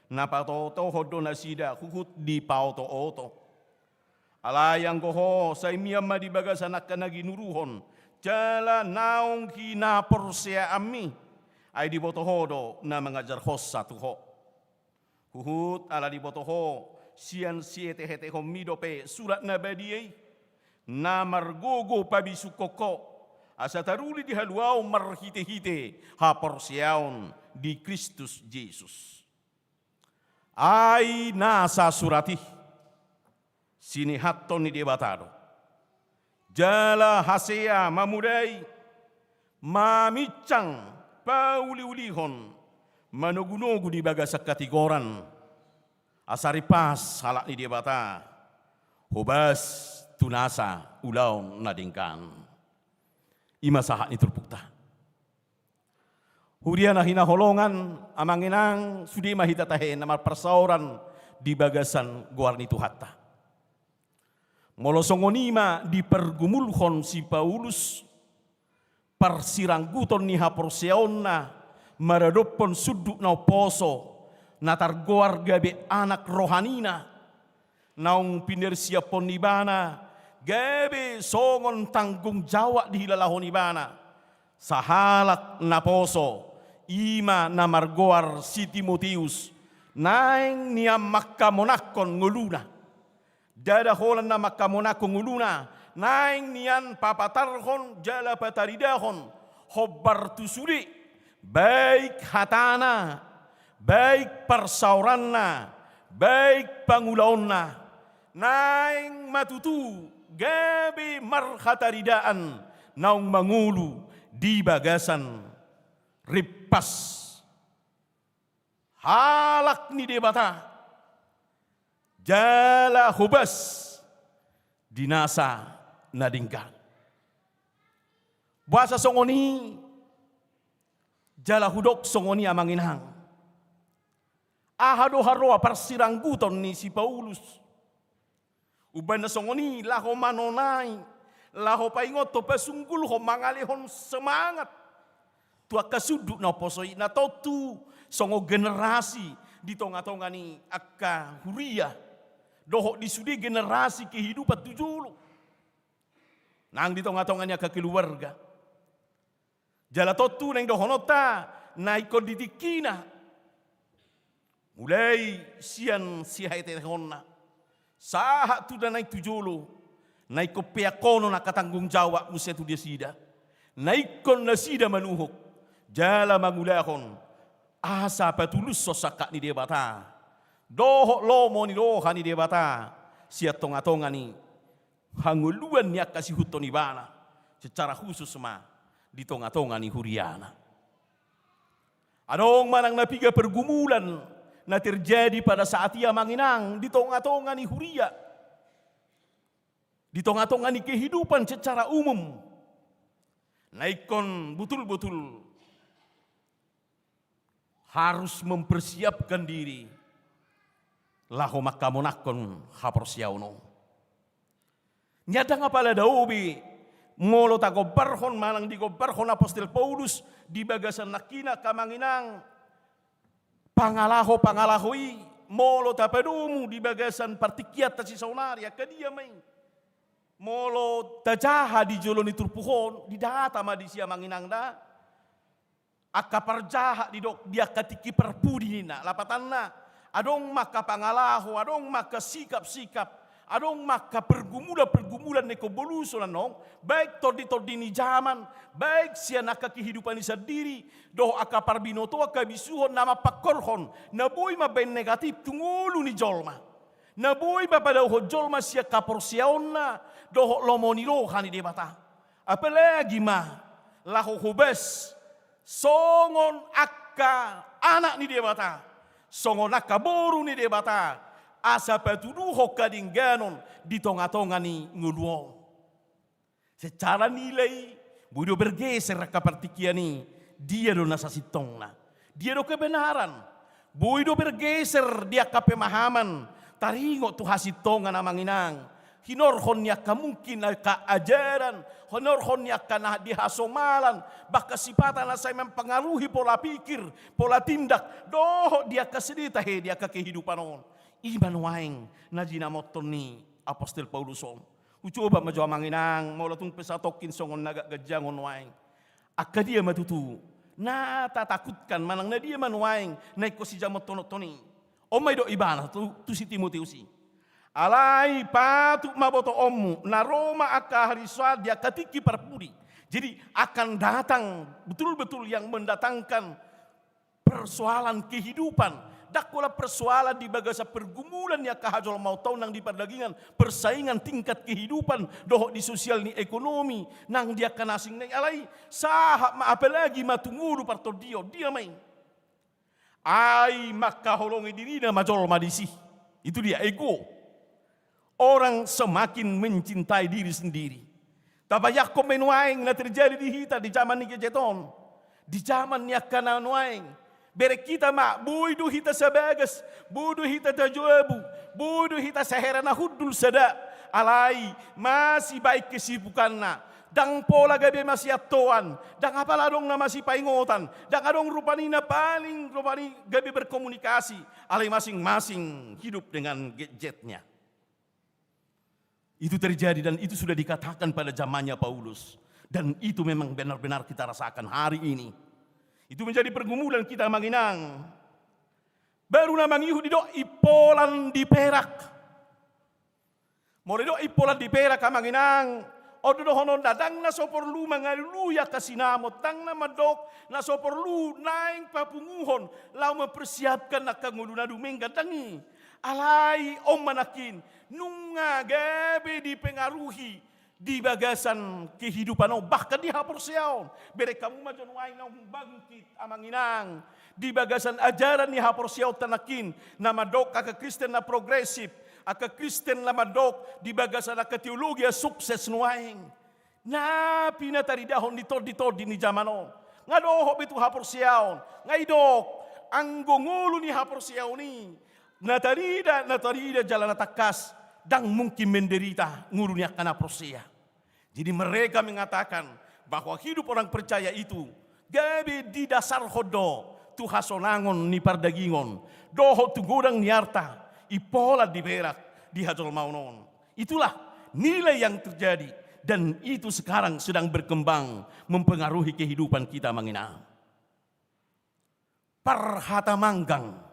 na patotohon do nasida huhut dipaotooto. Alai anggo ho, sai mian ma di bagasan angka na ginuruhon jala naung hinaporseaanmi, ai diboto ho do na mangajarhonsa tu ho. Huhut ala diboto ho sian sietehetehonmi dope Surat Na Badia i, na margogo pabisungkon ho, asa taruli di haluaon marhitehite haporseaon di Kristus Jesus. Ai nasa surat i sinehathon ni Debata do, jala hasea mamodai, maminsang, pauliulihon, manogunogu di bagasan hatigoran, asa ripas halak ni Debata hobas tu nasa ulaon na denggan. I ma sahat ni turpukta. Huria na hinaholongan, amang inang, sude ma hita tahe na marparsaoran di bagasan goar ni Tuhanta. Molo songon i ma dipargumulhon si Paulus parsirangguton ni haporseaonna maradophon sundut na umposo, na targoar gabe anak rohanina, naung pinarsiaphon ibana gabe songon tanggung jawab dihilalahon ibana sahalak na poso, i ma na margoar si Timoteus, naeng nian mangkamonangkon ngoluna. Ndada holan na mangkamonangkon ngoluna, naeng nian papatarhon jala pataridahon hombar tu sude, baik hatana, baik parsaoranna, baik pangulaonna, naeng ma tutu gabe marhataridaan naung mangolu di bagasan ripas halak ni Debata, jala hobas di nasa na denggan. Boasa songon i, jala hudok songon i, amang inang? Aha do haroa parsirangguton ni si Paulus? Umbahen na songon i, laho manonai, laho paingothon, pasunggulhon, mangalehon semangat tu angka sundut na umposo i, na tontu songon generasi di tongatonga ni angka huria dohot di sude generasi kehidupan tu jolo, nang di tongatonga ni angka keluarga. Jala tontu naeng dohononta na ingkon di tingkina, mulai sian sihaetehetehonna sahat tu na naeng tu jolo, na ingkon peakhonon angka tanggung jawab muse tu nasida, na ingkon nasida manuhuk jala mangulahon asa patulushon sangkap ni Debata dohot lomo ni roha ni Debata sian tongatonga ni hangoluan ni angka siihuthon ibana, secara khusus ma di tongatonga ni huriana. Adong manang na piga pergumulan na terjadi pada saat i, amang inang, di tongatonga ni huria, di tongatonga ni kehidupan secara umum, na ingkon butulbutul harus mempersiapkan diri laho mangkamonangkon haporseaon on. Nian ndang apala dao be molo tagombarhon manang digombarhon apostel Paulus di bagasan nangkining, amang inang, pangalaho-pangalaho i, molo tapadomu di bagasan partingkianta sisaonari, angka dia ma i? Molo tajaha di jolo ni turpuk on, didata ma disi, amang inang, da angka parjahat didok di angka tingki parpudi ninna. Lapatanna, adong ma angka pangalaho, adong ma angka sikap-sikap, adong ma angka pergumulan-pergumulan na ingkon boluson annon, baik tondi-tondi ni jaman, baik sian angka kehidupan i sandiri, dohot angka parbinotoan, angka bisuhon na mampangkorhon, na boi mambahen negatif tu ngolu ni jolma, na boi mapadaohon jolma sian haporseaonna dohot lomo ni roha ni Debata. Apalagi ma laho hobas songon angka anak ni Debata, songon angka boru ni Debata, asa patuduhon hadengganon di tongatonga ni ngolu on. Secara nilai, boi do bergeser angka partingkian i, dia do na sasintongna, dia do kebenaran. Boi do bergeser di angka pemahaman, taringot tu hasintongan, amang inang. Hinorhon ni angka mungkin angka ajaran, hinorhon ni angka na di hasomalan, bahkan sipata na sai mempengaruhi pola pikir, pola tindak, dohot di angka sede tahe di angka kehidupan on. I ma nuaeng na jinamothon ni apostel Paulus on. Hucoba ma jo, amang inang, molo tung pe satongkin songon na gak ganjang on nuaeng. Angka dia ma tutu na tatakutkan manang na dia ma nuaeng na ingkon sijamothononhon i? On ma didok ibana tu, tu si Timoteus i. Alai patut ma botoonmu, na ro ma angka harisoan di angka tingki parpudi. Jadi akan datang, betul-betul yang mendatangkan persoalan kehidupan. Ndang holan persoalan di bagasan pergumulan ni angka hajolmaonta on nang di pardagingan, persaingan tingkat kehidupan, dohot di sosial ni ekonomi, nang di angka na asing nai, alai sahat ma apalagi ma tu ngolu partondion, dia ma i. Ai mangkaholongi dirina ma jolma disi. Itu dia, ego. Orang semakin mencintai diri sendiri. Tabayangkon ma i nuaeng na terjadi di hita di jaman ni gadget on. Di jaman ni angka na nuaeng. Bereng hita ma, boi do hita sabagas, boi do hita tajabu, boi do hita sahera na hundul sada. Alai, masibaen kesibukanna. Ndang pola gabe masiantoan, ndang apala adong na masipaingotan, ndang adong rupani na paling rupani gabe berkomunikasi, alai masing-masing hidup dengan gadgetnya. Itu terjadi dan itu sudah dikatakan pada zamannya Paulus. Dan itu memang benar-benar kita rasakan hari ini. Itu menjadi pergumulan kita, amang inang. Baru na mangihut didok impolan di perak. Molo didok impolan di perak, amang inang, on do dohononna, ndang na so porlu mangalului angka sinamot, ndang na mandok na so porlu naeng papunguhon laho mempersiapkan angka ngolu na dumenggan, ndang i. Alai on ma nangkin, nunga gabe dipengaruhi di bagasan kehidupan on, bahkan di haporseaon. Bereng hamu ma jo nuaeng naung bangkit, amang inang, di bagasan ajaran ni haporseaonta nangkin, na mandok angka Kristen na progresif, angka Kristen na mandok di bagasan angka teologi na sukses nuaeng. Na pinataridahon di tondi-tondi ni jaman on. Nga dohot be tu haporseaon, nga didok, anggo ngolu ni haporseaon i na tarida, na tarida jala na tangkas, ndang mungkin menderita ngolu ni angka na porsea. Jadi mereka mengatakan bahwa hidup orang percaya itu gabe didasarhon do tu hasonangon ni pardagingon, dohot tu godang ni arta, impolan di perak di hajolmaon on. Itulah nilai yang terjadi dan itu sekarang sedang berkembang mempengaruhi kehidupan kita, amang inang. Parhata manggang.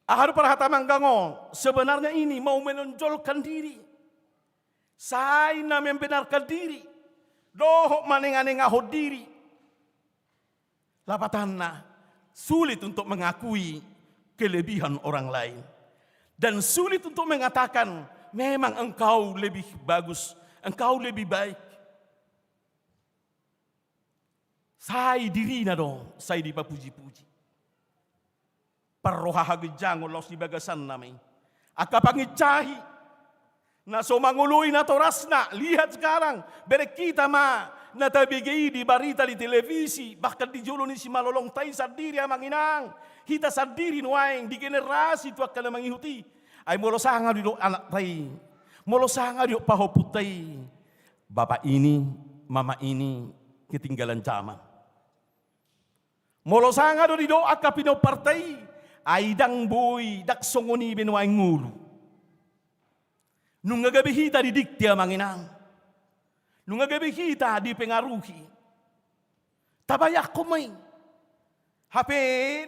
Aha do parhata manggang on? Sebenarnya ini mau menonjolkan diri. Sai na membenarkan diri. Dohot manenga-nengahon diri. Lapatanna, sulit untuk mengakui kelebihan orang lain. Dan sulit untuk mengatakan, memang engkau lebih bagus, engkau lebih baik. Sai dirina do, sai dipapuji-puji. Parroha haginjangon laos di bagasanna ma i. Angka pangincahi. Na so mangoloi natorasna, lihat sekarang, bereng hita ma, na tabege i di barita di televisi, bahkan di jolo ni simalolongta i sandiri, amang inang. Hita sandiri nuaeng, di generasi tu angka na mangihut i. Ai molo sanga do didok anakta i. Molo sanga do didok pahompunta i. Bapak ini, mama ini, ketinggalan zaman. Molo sanga do didok angka pinomparta i, ai ndang boi, ndang songon i be nuaeng ngolu. Nunga gabe hita didikte, amang inang. Nunga gabe hita dipengaruhi. Tabayangkon ma i. Hape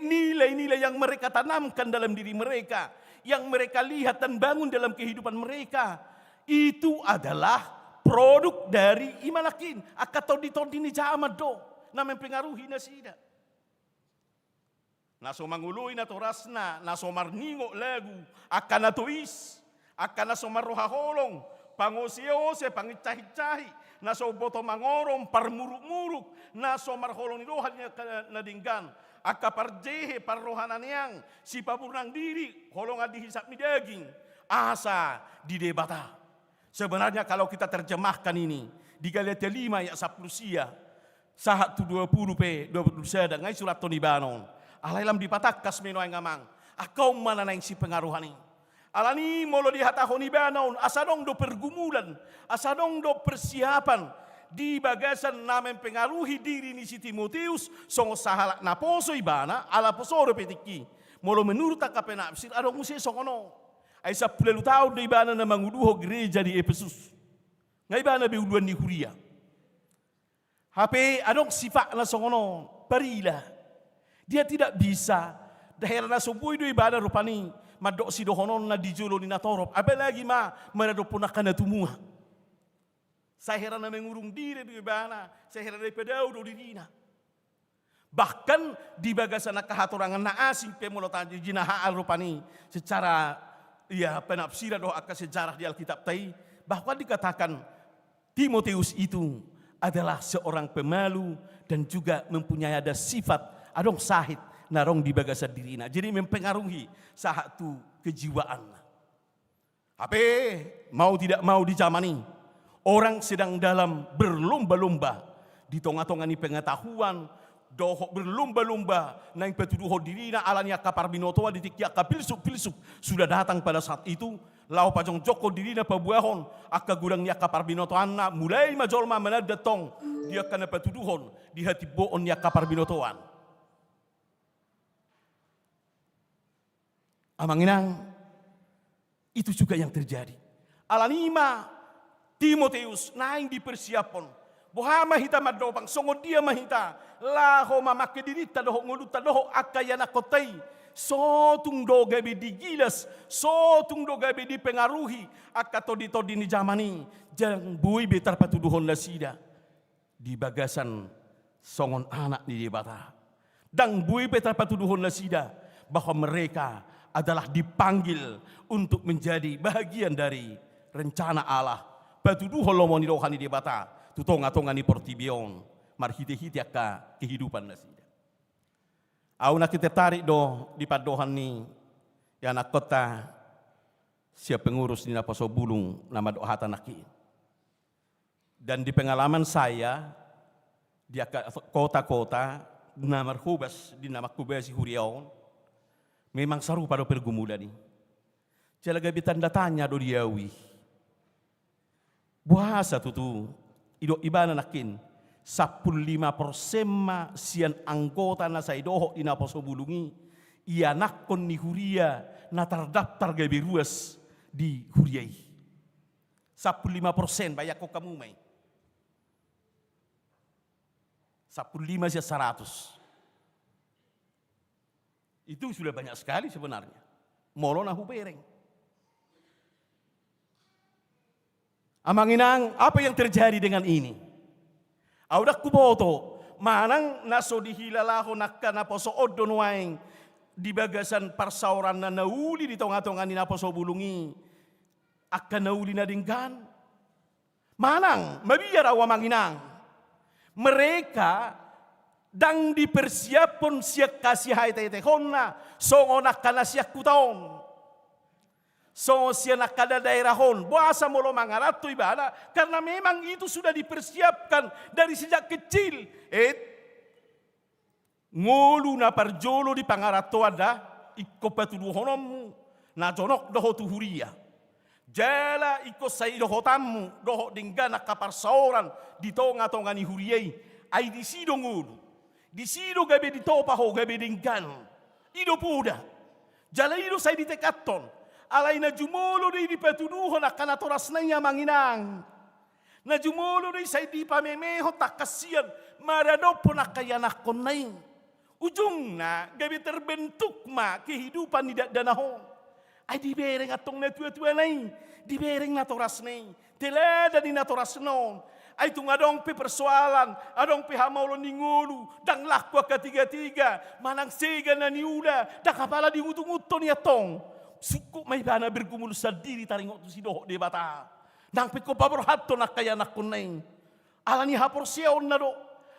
nilai-nilai yang mereka tanamkan dalam diri mereka, yang mereka lihat dan bangun dalam kehidupan mereka, itu adalah produk dari ima nangkin, angka tondi-tondi ni jaman do, na mempengaruhi nasida. Na so mangoloi natorasna, na so marningot lagu, angka na tois, angka na so marroha holong, pangose-ose, pangincahi-incahi, na so umboto mangorong, parmuruk-muruk, na so marholong ni roha di angka na denggan, angka parjehe, parroha na neang, sipaburnang diri, holongan di hisap ni daging, asa di Debata. Sebenarnya kalau kita terjemahkan ini, di Galatia lima ayat sampulu sia, sahat tu dua pulu pe, dua pulu sada, nga i surathon ibana on. Alai lam dipatangkas ma i nuaeng, amang. Angka on ma na naeng sipengaruhan i. Alani molo dihatahon ibana on, asa adong do pergumulan, asa adong do persiapan di bagasan na mempengaruhi diri ni si Timoteus, songon sahalak na poso ibana, ala poso dope tingki. Molo menurut angka penafsir, adong muse songon on. Ai sampulu ualu taon do ibana na manguduhon gereja di Epesus. Nga ibana be uluan ni huria. Hape adong sifatna songon on, parila. Dia tidak bisa, hera na so boi do ibana rupani mandok sidohononna di jolo ni na torop, apalagi ma maradophon angka na tumua. Sai hera na mangurung diri do ibana, sai hera na dipadao do dirina. Bahkan di bagasan angka hatorangan na asing pe molo tajinaha rupani secara, ya, penafsiran dohot angka sejarah di Alkitab tai, bahkan dikatakan Timoteus itu adalah seorang pemalu dan juga mempunyai ada sifat, adong sahit na adong di bagasan dirina. Jadi mempengaruhi sahat tu kejiwaanna. Hape, mau tidak mau di zaman i, orang sedang dalam berlomba-lomba di tonga-tonga ni pengetahuan, dohot berlomba-lomba naeng patuduhon dirina ala ni angka parbinotoan di tingki angka pilsuf-pilsuf sudah datang pada saat itu, laho pajongjongkon dirina paboahon angka godang ni angka parbinotoanna, mulai ma jolma mananda tong di angka na patuduhon di hatimboon ni angka parbinotoan. Amang inang, itu juga yang terjadi. Ala ni i ma Timoteus naeng dipersiaphon. Boha ma hita mandobang, songon dia ma hita laho mamangke dirinta dohot ngolunta dohot angka ianakkonta i. So tung do gabe digilas, so tung do gabe dipengaruhi angka tondi-tondi ni zaman i. Ndang boi be tarpatuduhon nasida di bagasan songon anak ni Debata. Ndang boi pe tarpatuduhon nasida bahwa mereka adalah dipanggil untuk menjadi bahagian dari rencana Allah, patuduhon lomo ni roha ni Debata tu tonga-tonga ni portibi on marhite-hite angka kehidupan nasida. Au nangkin tertarik do di pandohan ni ianakkonta sian pengurus ni naposo bulung na mandok hata nangkin. Dan di pengalaman saya, di angka kota-kota na marhobas di na manghobasi huria on, memang sarupa do pergumulan i. Jala gabe tanda tanya do di au i. Boasa tutu, didok ibana nangkin, sampulu lima persen ma sian anggota na sai dohot di naposo bulung i, ianakkon ni huria na tardaftar gabe ruas di huria i. Sampulu lima persen, bayangkon hamu ma i. Sampulu lima sian saratus. Itu sudah banyak sekali sebenarnya. Molo na hubereng. Amang inang, apa yang terjadi dengan ini? Au ndang huboto, manang na so dihilalahon angka naposo on do nuaeng di bagasan parsaoranna na uli di tonga-tonga ni naposo bulung i, angka na uli na denggan. Manang, mabiar au amang inang. Mereka ndang dipersiaphon sian hahite-hitehonna, songon angka na sian huta on. Songon sian angka na daerah on. Boasa molo mangaranto ibana, karena memang itu sudah dipersiapkan dari sejak kecil. Eh, ngolu na parjolo di pangarantoan da, ingkon patuduhononmu na jonok do ho tu huria. Jala ingkon sai dohotanmu dohot denggan angka parsaoran di tonga-tonga ni huria i. Ai disi do ngolu. Disi do gabe ditopa ho gabe denggan. I do poda. Jala i do sai ditekadhon. Alai na jumolo do i dipatuduhon angka natorasna i amang inang. Na jumolo do i sai dipamemehon tangkas sian maradophon angka ianakkonna i. Ujungna gabe terbentuk ma kehidupan ni dakdanak on. Ai dibereng antong natuatuana i, dibereng natorasna i, teladan ni natorasna on. Ai tung adong pe persoalan, adong pe hamaolon ni ngolu, ndang laku angka tigatiga, manang sega na niula, ndang apala diungutunguthon i antong. Sungkun ma ibana bergumul sandiri taringot tusi dohot Debata. Ndang pe ingkon paborhathon angka ianakkonna i. Ala ni haporseaonna do.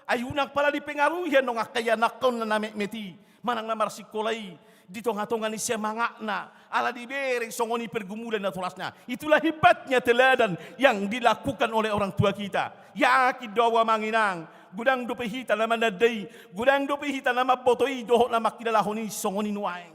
Ai unang pala dipengaruhi annon angka ianakkonna na metmet i, manang na marsikola i, di tonga-tonga ni semangatna, ala dibereng songon i pergumulan natorasna. Itulah hebatnya teladan yang dilakukan oleh orang tua kita. Yakin do au amang inang, godang dope hita na mananda i, godang dope hita na mamboto i dohot na mangkilalahon i songon i nuaeng.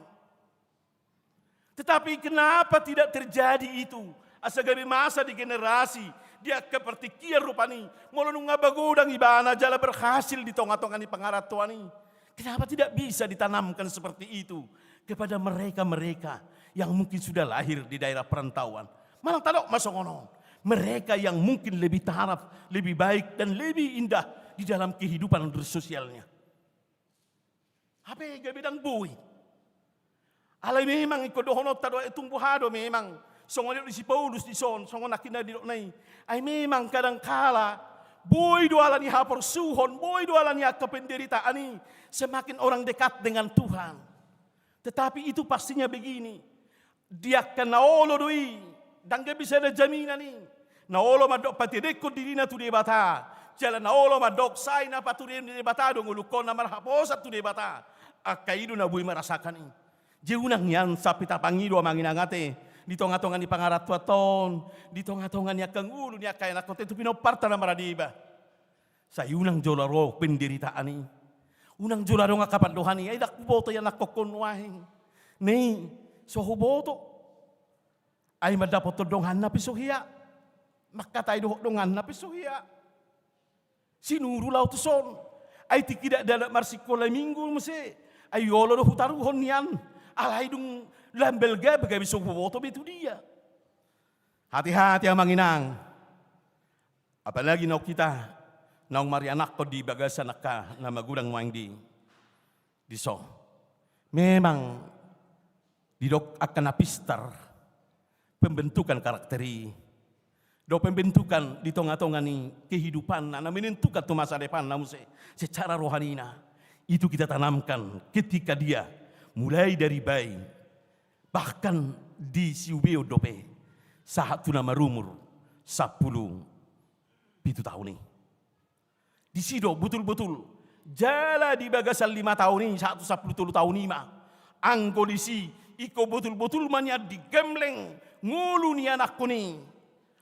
Tetapi kenapa tidak terjadi itu? Asa gabe masa di generasi, di angka partingkian rupani, molo nunga magodang ibana jala berhasil di tonga-tonga ni pangarantoan i. Kenapa tidak bisa ditanamkan seperti itu kepada mereka-mereka yang mungkin sudah lahir di daerah perantauan? Manang tadok ma songon on. Mereka yang mungkin lebih taraf, lebih baik, dan lebih indah di dalam kehidupan sosialnya. Hape gabe ndang boi. Alai memang ingkon dohononta do, tung boha do memang. Songon didok ni si Paulus dison, songon nangkin na didokna i. Ai memang kadangkala, boi do ala ni haporsuhon, boi do ala ni angka penderitaan i, semakin orang dekat dengan Tuhan. Tetapi itu pastinya begini. Di angka na olo do i, ndang gabe sada jaminan i. Na olo mandok patedengkon dirina tu Debata. Jala na olo mandok sai na paturehon ni Debata do ngolungkon na marhaposan tu Debata. Angka i do na boi marasakan i. Jadi unang nian sampe tapangido amang inang ate, di tonga-tonga ni pangarantoanta on, di tonga-tonga ni angka ngolu ni angka ianakhonta i tu pinomparta na maradeba. Sai unang jolo ro penderitaan i. Unang jolo adong angka pandohan i, ai ndang huboto ianakhonhon nuaeng. Ni, so huboto. Ai mandapothon donganna pe so hea. Mangkatai dohot donganna pe so hea. Sinuru laho tuson. Ai tingki dakdanak marsikola minggu muse. Ai olo do hutaruhon nian. Alai dung lambal gabe gabe so huboto be tu dia. Hati-hati amang inang. Apalagi naung hita naung marianakhon di bagasan angka na magodang nuaeng di, dison. Memang didok angka na pistar pembentukan karakter i. Dohot pembentukan di tonga-tonga ni kehidupanna, na menentukan tu masa depanna muse secara rohanina. Itu kita tanamkan ketika dia mulai dari bayi. Bahkan disiubeon dope sahat tu na marumur sampulu pitu taon i. Disi do botul-botul jala di bagasan lima taon i sahat tu sampulu tolu taon i ma. Anggo disi ingkon botul-botul ma nian digembleng ngolu ni anakhon i.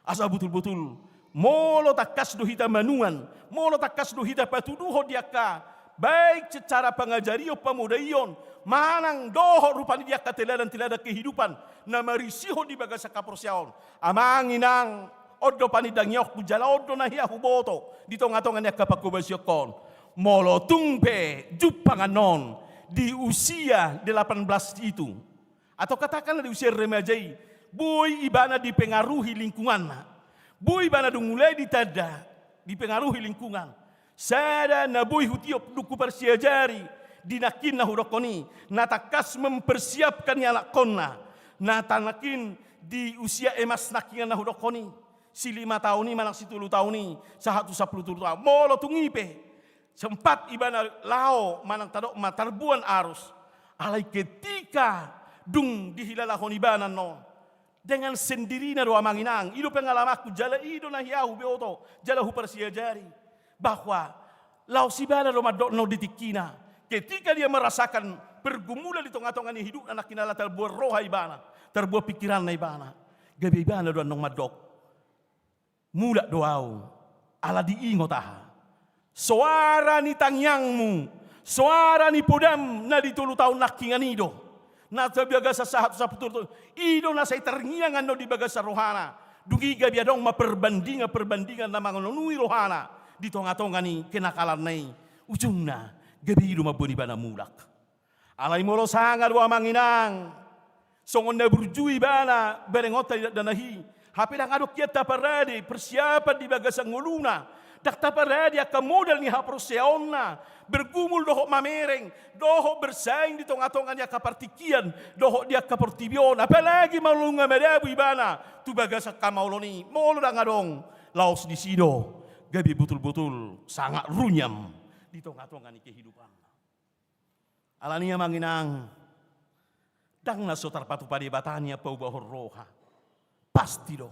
Asa botul-botul, molo tangkas do hita manuan, molo tangkas do hita patuduhon di angka, baik secara pangajarion pamodaion, manang dohot rupani di angka teladan-teladan kehidupan, na marisihon di bagasan haporseaon. Amang inang, on do panindangionku jala on do na hea huboto, di tonga-tonga ni angka panghobasionhon. Molo tung pe jumpang annon, di usia delapan belas itu. Atau katakanlah di usia remaja i, boi ibana dipengaruhi lingkunganna. Boi ibana dung mulai ditanda, dipengaruhi lingkungan. Sada na boi hutiop dung huparsiajari, di nangkin na hudokhon i, na tangkas mempersiapkan ianakhonna, na tangkin di usia emas nangkin na hudokhon i, si lima taon i manang si tolu taon i, sahat tu sampulu tolu taon. Molo tung i pe, sempat ibana laho manang tadok ma tarbuan arus. Alai ketika dung dihilalahon ibana annon, dengan sendirina do amang inang, i do pengalamanku, jala i do na hea huboto, jala huparsiajari. Bahwa laos ibana do mandok annon di tingkina. Ketika dia merasakan pergumulan di tonga-tonga ni hidupna nangkin ala tarbuan roha ibana, tarbuan pikiranna ibana. Gabe ibana do annon mandok. Mulak do ahu, ala diingot aha. Soara ni tangiangmu, soara ni podam na di tolu taon nangkiningan i do. Na di bagasan sahat sampulu tolu taon, i do na sai terngiang annon di bagasan rohana. Dung i gabe adong ma perbandingan-perbandingan na mangononui rohana di tonga-tonga ni kenakalanna i. Ujungna, gabe i do mamboan ibana mulak. Alai molo sanga do amang inang, songon na burju ibana, berengonta di dakdanak i. Hape ndang adong hian taparade, persiapan di bagasan ngoluna. Ndang taparade angka modal ni haporseaonna, bergumul dohot mamereng, dohot bersaing di tonga-tonga ni angka partingkian, dohot di angka portibi on. Apalagi molo nunga madabu ibana tu bagasan hamaolon i, molo ndang adong, laos disi do, gabe botul-botul, sangat runyam di tonga-tonga ni kehidupanna. Alani i amang inang, ndang na so tarpatupa Debata nian paubahon roha. Pasti do.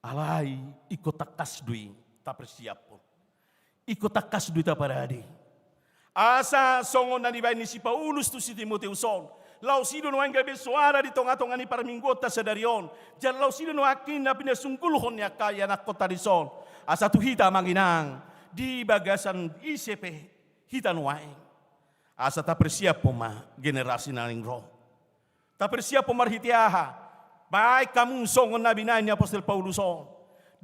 Alai ingkon tangkas do i tapersiaphon. Ingkon tangkas do i taparade. Asa songon na nibaen ni si Paulus tu si Timoteus on. Laos i do nuaeng gabe soara di tonga-tonga ni parmingguonta sadari on. Jala laos i do nuaeng na pinasunggulhon ni angka ianakhonta dison. Asa tu hita amang inang, di bagasan ise pe hita nuaeng. Asa tapersiaphon ma generasi na naeng ro. Tapersiaphon marhite aha? Baen hamu songon na binaen ni apostel Paulus on.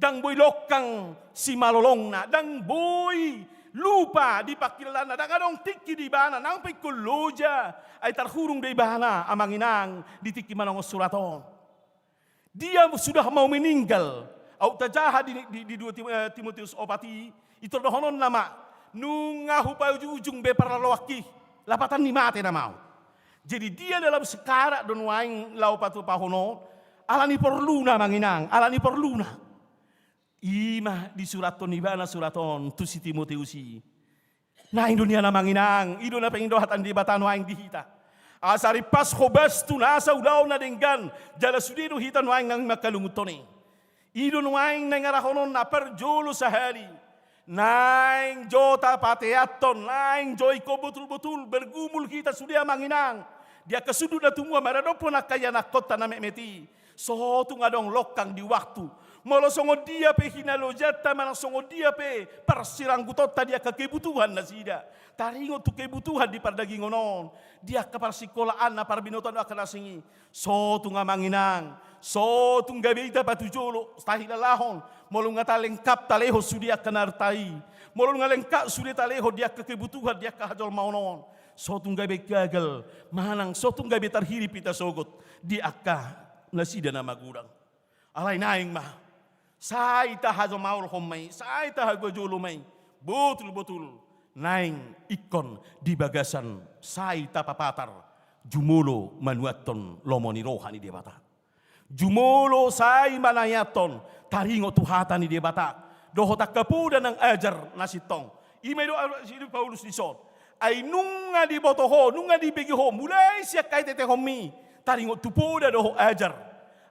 Ndang boi longkang simalolongna, ndang boi lupa di pangkilalaanna, ndang adong tingki di ibana, nang pe ingkon loja, ai tarhurung do ibana, amang inang, di tingki manongos surat on. Dia sudah mau meninggal. Aut tajaha di, di, di dua Tim-, eh, Timoteus opat i, i tor dohononna ma, nunga hupaujung-ujung be parlaloanki. Lapatan ni mate nama on. Jadi dia dalam sekarat do nuaeng laho patupahon on, ala ni porluna amang inang, ala ni porluna. I ma disurathon ibana surat on tu si Timoteus i. Naeng do nian amang inang, i do na pengen do hata ni Debata nuaeng di hita. Asa rimpas hobas tu nasa ulaon na denggan, jala sude do hita nuaeng mangkalungunhon i. I do nuaeng naeng arahononna parjolo sahali. Naeng jo tapateathon, naeng jo ingkon botul-botul bergumul hita sude amang inang. Di angka sundut na tumua maradophon angka ianakhonta na metmet i. So tung adong longkang di waktu. Molo songon dia pe hinalojanta manang songon dia pe parsiranggutonta di angka kebutuhan nasida. Taringot tu kebutuhan di pardagingon on. Di angka parsingkolaan na parbinotoan angka na asing i. So tung amang inang, so tung gabe hita patujolo, tahilalahon, molo nunga talengkap talehon sude angka na arta i, molo nunga lengkap sude talehon di angka kebutuhan, di angka hajolmaon on, so tung gabe gagal, manang so tung gabe tarhirip hita sogot, di angka nasida na magodang. Alai naeng ma, sai tahajolmaolhon ma i, sai tahagojolo ma i, botul-botul, naeng ingkon di bagasan sai tapapatar, jumolo manuathon lomo ni roha ni Debata. Jumolo sai manaiathon, taringot tu hata ni Debata, dohot angka poda nang ajar na sintong. I ma i do alusi Paulus dison. Ai nunga diboto ho, nunga dibege ho, mulai sian haitetehonmi, taringot tu poda dohot ajar.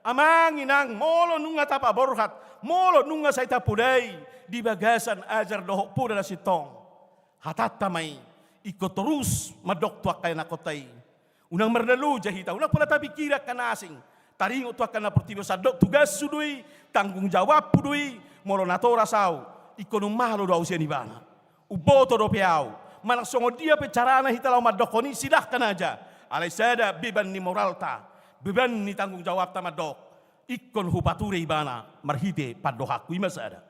Amang inang, molo nunga tapaborhat, molo nunga sai tapodai, di bagasan ajar dohot poda na sintong. Hatanta ma i, ingkon torus mandok tu angka ianakhonta i. Unang marnaloja hita, unang pola tapingkiri angka na asing. Taringot tu angka na portibi on, sandok tugashu do i, tanggung jawabhu do i, molo natoras ahu, ingkon ummalo do ahu sian ibana. Umboto dope ahu, manang songon dia pe carana hita laho mandokhon i, silahkan aja. Alai sada beban ni moralta, beban ni tanggung jawabta mandok. Ingkon hupature ibana marhite pandohanhu, i ma sada.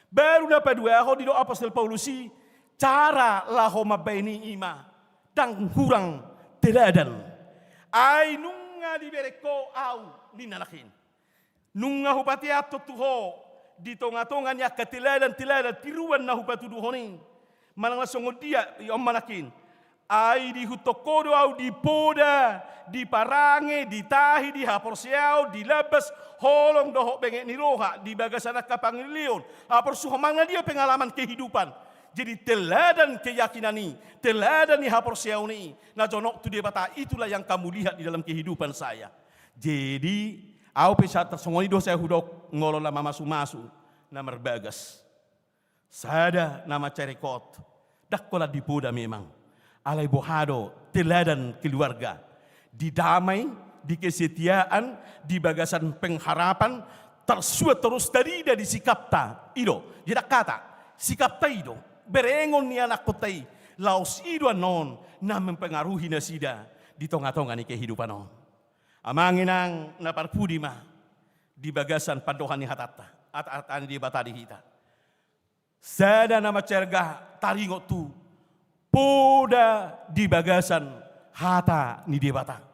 Baru na paduahon didok apostel Paulus i, cara laho mambaen i i ma, ndang hurang teladan. Ai nunga dibereng ho ahu ninna nangkin. Nunga hupateathon tu ho di tongatonga ni angka teladan-teladan tiruan na hupatuduhon i. Manang na songon dia i on ma nangkin. Ai diihuthon ho do ahu di poda, di parange, di tahi, di haporseaon, di lambas, holong dohot benget ni roha, di bagasan angka pangaleleon, haporsuhon manang na dia pengalaman kehidupan. Jadi teladan keyakinan i, teladan ni haporseaon i, na jonok tu Debata, itulah yang kamu lihat di dalam kehidupan saya. Jadi, ahu pe sahat songon i do sai hudok, molo na mamasumasu, na marbagas. Sada na mansai ringkot, ndang holan di poda memang. Alai boha do teladan keluarga. Di damai, di kesetiaan, di bagasan pengharapan, tarsuan torus tarida di sikapta. I do, jadi angka hata, sikapta i do, berengon ni anakhonta i, laos i do annon na mempengaruhi nasida di tongatonga ni kehidupan on. Amang inang na parpudi ma di bagasan pandohan ni hatanta, hata, hata ni Debata di hita. Sada na mansai arga taringot tu poda di bagasan hata ni Debata.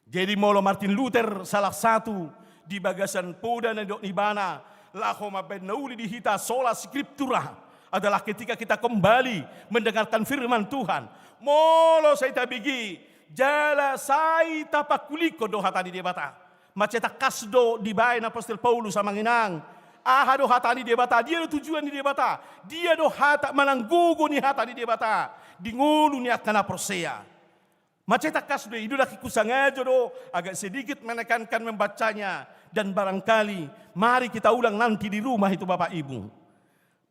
Jadi molo Martin Luther salah satu di bagasan poda na nidok ni ibana laho mambaen na uli di hita sola scriptura adalah ketika kita kembali mendengarkan firman Tuhan. Molo sai tabege jala sai tapangkulingkon do hata ni Debata. Mansai tangkas do dibaen apostel Paulus amang inang. Aha do hata ni Debata, dia do tujuan ni Debata, dia do hata manang gogo ni hata ni Debata di ngolu ni angka na porsea. Mansai tangkas do i, i do nangkin husangajo do agak sedikit menekankan membacanya. Dan barangkali mari kita ulang nanti di rumah itu Bapak Ibu.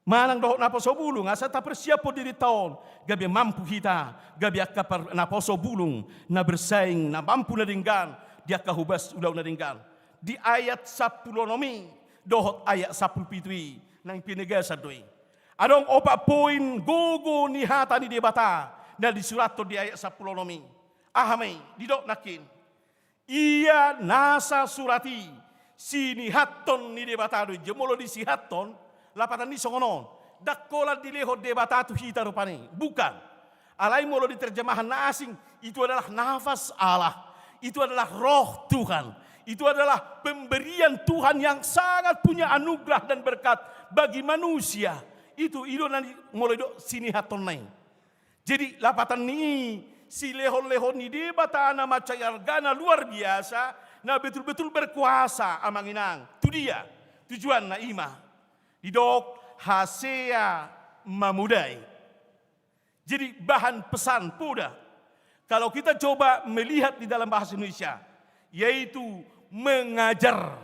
Manang dohot naposo bulung, asa taparsiaphon dirinta on, gabe mampu hita, gabe angka par-, naposo bulung na bersaing, na mampu na denggan di angka hobas ulaon na denggan. Di ayat sampulu onom i dohot ayat sampulu pitu i, naeng pinegasan do i. Adong opat poin gogo ni hata ni Debata na disurathon di ayat sampulu onom i. Aha ma i? Didok nangkin. Ia nasa surat i sinihathon ni Debata do i. Jadi molo disihathon, lapatan ni songon on. Ndang holan dilehon Debata tu hita rupani. Bukan. Alai molo di terjemahan na asing, itu adalah nafas Allah. Itu adalah roh Tuhan. Itu adalah pemberian Tuhan yang sangat punya anugerah dan berkat bagi manusia. Itu i do na ni-, molo didok sinihathon na i. Jadi, lapatan ni i, silehon-lehon ni Debata na mansai argana luar biasa, na betul-betul berkuasa, amang inang. Tu dia, tujuanna i ma. Didok hasea mamodai. Jadi, bahan pesan poda. Kalau kita coba melihat di dalam bahasa Indonesia, yaitu mengajar.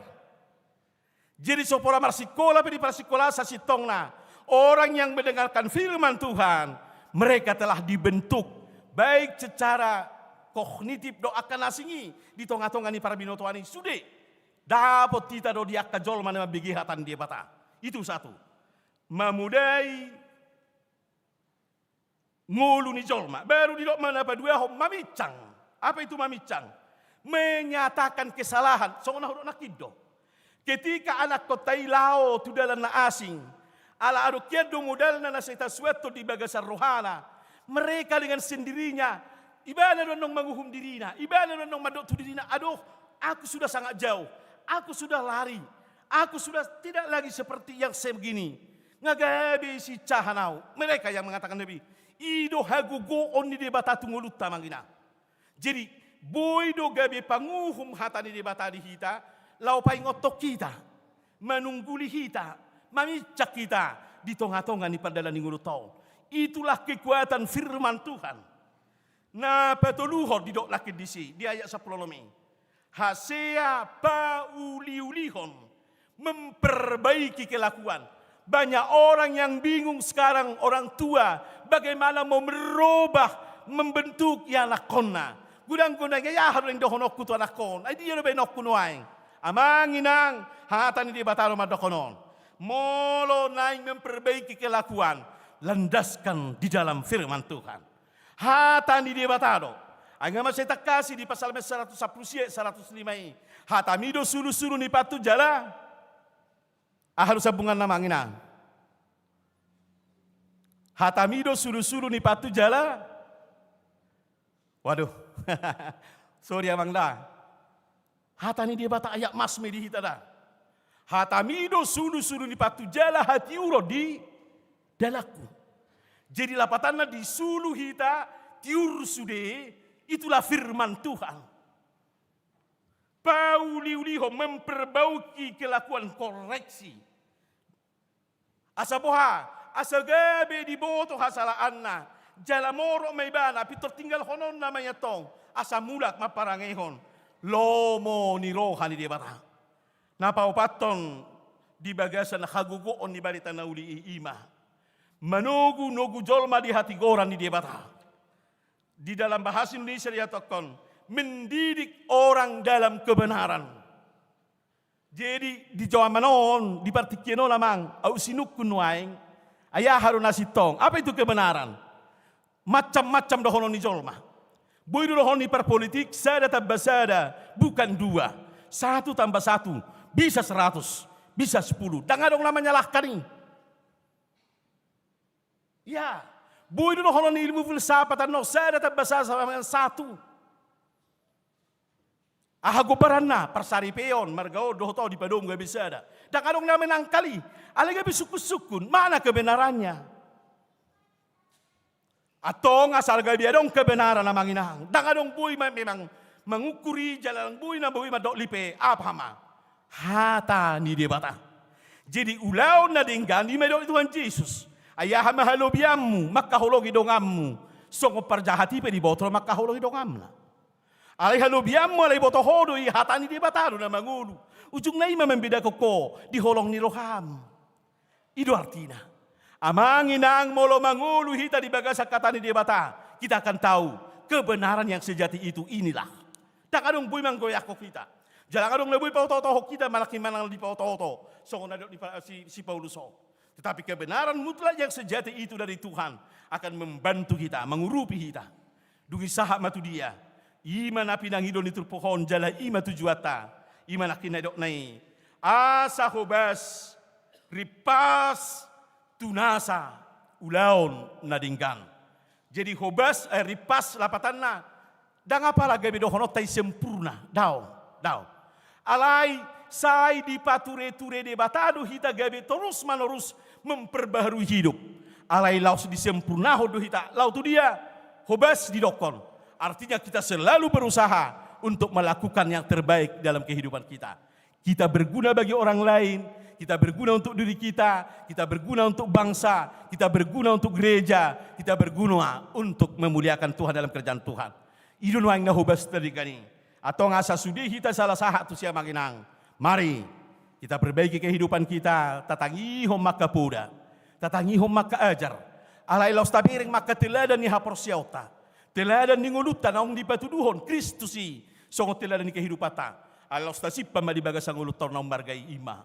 Jadi, so pola marsikola pe di parsikola sasintongna, orang yang mendengarkan firman Tuhan, mereka telah dibentuk, baik secara kognitif dohot angka na asing i, di tonga-tonga ni parbinotoan i sude. Dapot hita do di angka jolma na mambege hata ni Debata. Itu satu. Mamodai ngolu ni jolma. Baru didok ma na paduahon, mamincang. Apa itu mamincang? Menyatakan kesalahan. Songon na hudok nangkin do. Ketika anakkonta i laho tu dalan na asing, ala adong hian do modalna na sai tasuanhon di bagasan rohana, mereka dengan sendirinya, ibana do annon manguhum dirina, ibana do annon mandok tu dirina, "Aduh, aku sudah sangat jauh, aku sudah lari, aku sudah tidak lagi seperti yang sebegini." Nga gabe sihinsahan au. Mereka yang mengatakan demikian. I do hagogoon ni Debata tu ngolunta, amang inang. Jadi, boi do gabe panguhum hata ni Debata di hita, laho paingothon hita, manungguli hita, mamincang hita di tonga-tonga ni pardalan ni ngolunta on. Itulah kekuatan firman Tuhan. Na patoluhon didok nangkin disi, di ayat sampulu onom i. Hasea pauliulihon, memperbaiki kelakuan. Banyak orang yang bingung sekarang, orang tua, bagaimana mau merubah, membentuk ya anakkonna. Godang-godang, ya, ya, aha do naeng dohononku tu anakkon. Ai dia do baenonku nuaeng. Amang inang, hata ni Debata do mandok on. Molo naeng memperbaiki kelakuan, landaskan di dalam firman Tuhan. Hata ni Debata do. Ai nga ma sai tangkasi di Psalmen saratus sampulu sia, saratus lima i. Hatami do sulusulu ni pantun jala. Aha do sambunganna, amang inang? Hatami do sulusulu ni pantun jala. Waduh. Sorry, amang da. Hata ni Debata ayat mas ma i di hita da. Hatami do sulusulu ni pantun jala hatiuron di dalanku. Jadi lapatanna disulu hita tiur sude, itulah firman Tuhan. Pauliulihon, memperbaiki kelakuan, koreksi. Asa boha, asa gabe diboto hasalaanna, jala morot ma ibana, pintor tinggalhononna ma i antong, asa mulak mamparangehon, lomo ni roha ni Debata. Na paopathon di bagasan hagogoon ni barita na uli i, i ma. Manogunogu jolma di hatigoran ni Debata. Di dalam bahasa Indonesia diatakan, mendidik orang dalam kebenaran. Jadi, di jaman on, di partingkian on, amang, au sinungkun nuaeng, ai aha do na sintong? Apa itu kebenaran? Macam-macam dohonon ni jolma. Boi do dohonon ni parpolitik, sada tambah sada, bukan dua. Satu tambah satu, bisa seratus, bisa sepuluh. Ndang adong na menyalahkan i. Ya, boi do dohonon ni ilmu filsafat annon, sada tambah sada sama dengan satu. Aha gombaranna? Parsaripeon, marga on, dohot on, dipadomu gabe sada. Ndang adong na menangkal i. Alai gabe sungkunsungkun, mana kebenarannya? Antong asal gabe adong kebenaran, amang inang. Ndang adong boi ma-, memang mangukur i, jala ndang boi na boi mandok lipe, apa ma? Hata ni Debata. Jadi ulaon na denggan i ma didok Tuhan Jesus. Ai aha ma halobianmu, mangkaholongi donganmu, songon parjahat i pe diboto mangkaholongi donganna. Alai halobianmu, alai boto ho do i, hata ni Debata do na mangolu. Ujungna i ma mambedahon ho di holong ni roham. I do artina. Amang inang, molo mangolu hita di bagasan hata ni Debata, kita akan tahu kebenaran yang sejati itu inilah. Ndang adong boi manggoyangkon hita. Jala ndang adong na boi paotootohon hita manang manang dipaotooto. Songon na didok ni pa-, si, si Paulus on. Tetapi kebenaran mutlak yang sejati itu dari Tuhan akan membantu kita, mengurupi kita. Dung i sahat ma tu dia. I ma na pinangido ni turpuk on jala i ma tujuanta. I ma nangkin na didokna i. Asa hobas, rimpas, tu nasa ulaon na denggan. Jadi hobas, eh, rimpas lapatanna. Ndang apala gabe dohononta i sempurna. Daong, daong. Alai sai dipatureture Debata do hita gabe torus-manorus memperbaharui hidup. Alai laos disempurnahon do hita, laho tu dia hobas didokkon. Artinya kita selalu berusaha untuk melakukan yang terbaik dalam kehidupan kita. Kita berguna bagi orang lain, kita berguna untuk diri kita, kita berguna untuk bangsa, kita berguna untuk gereja, kita berguna untuk memuliakan Tuhan dalam kerajaan Tuhan. I do nuaeng na hobas tadi kan i. Antong asa sude hita salah sahat tu sian amang inang. Mari, kita perbaiki kehidupan kita, tatangihon ma angka poda, tatangihon ma angka ajar. Alai laos tabereng ma angka teladan ni haporseaonta, teladan ni ngolunta naung dipatuduhon Kristus i songon teladan ni kehidupanta. Alai laos tasimpan ma di bagasan ngolunta on na ummarga i, i ma: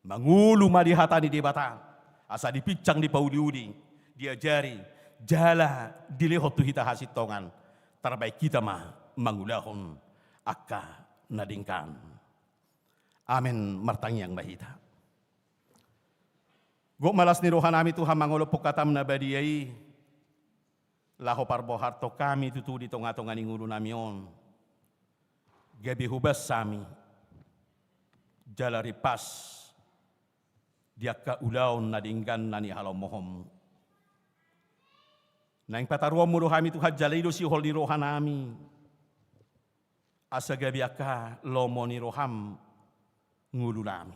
Mangolu ma di hata ni Debata, asa dipinsang, dipauliuli, diajari, jala dilehon tu hita hasintongan, tarbaen hita ma mangulahon angka na denggan. Amen. Martangiang ma hita. Gok ma las ni rohanami, Tuhan, mangolop hatam na badia i, laho parboharhon hami tutu di tongatonga ni ngolunami on, gabe hobas hami jala rimpas di angka ulaon na denggan na nihalomohonmu. Naeng pataruonmu do hami, Tuhan, jala i do sihol ni rohanami, asa gabe angka lomo ni roham ngolunami,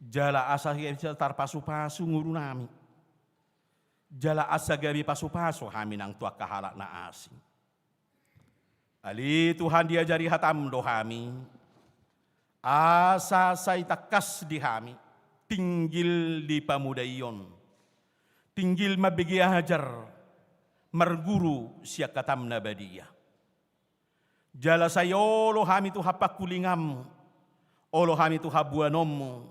jala asa gabe tarpasupasu ngolunami, jala asa gabe pasupasu hami nang tu angka halak na asing. Ale Tuhan, diajari hatam do hami, asa sai tangkas di hami tinggil di pamodaion, tinggil mambege ajar, marguru sian hatam na badia. Jala sai olo hami tu hampangkulinganmu, olo hami tu habuanonmu,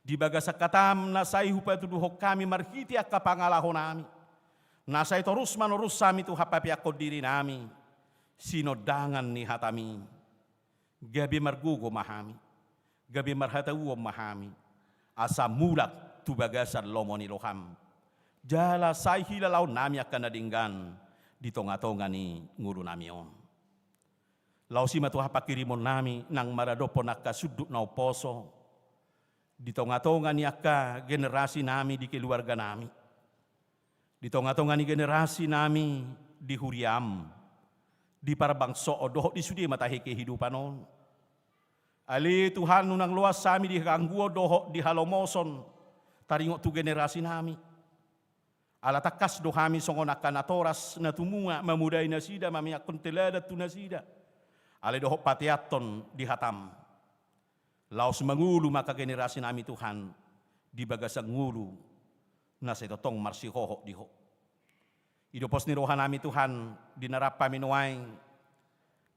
di bagasan hatam na sai hupatuduhon hami marhite angka pangalahonami, na sai torus manorus hami tu hampapeakhon dirinami sinondangan ni hatami. Gabe margogo ma hami, gabe marhatauon ma hami, asa mulak tu bagasan lomo ni roham, jala sai hilalaonnami angka na denggan di tongatonga ni ngolunami on. Laos i ma tu hampanghirimonnami nang maradophon angka sundut na umposo di tongatonga ni angka generasinami, di keluarganami, di tongatonga ni generasinami di huriam, di parbangsoon dohot di sude ma tahe kehidupan on. Ale Tuhan, unang loas hami di hagangguon dohot di halomoson taringot tu generasinami. Ala tangkas do hami songon angka natoras na tumua mamodai nasida, mameakhon teladan tu nasida, ale dohot pateathon di hatam. Laos mangolu ma angka generasinami, Tuhan, di bagasan ngolu na sai tongtong marsihohot di Ho. I do pos ni rohanami, Tuhan, di na rap hami nuaeng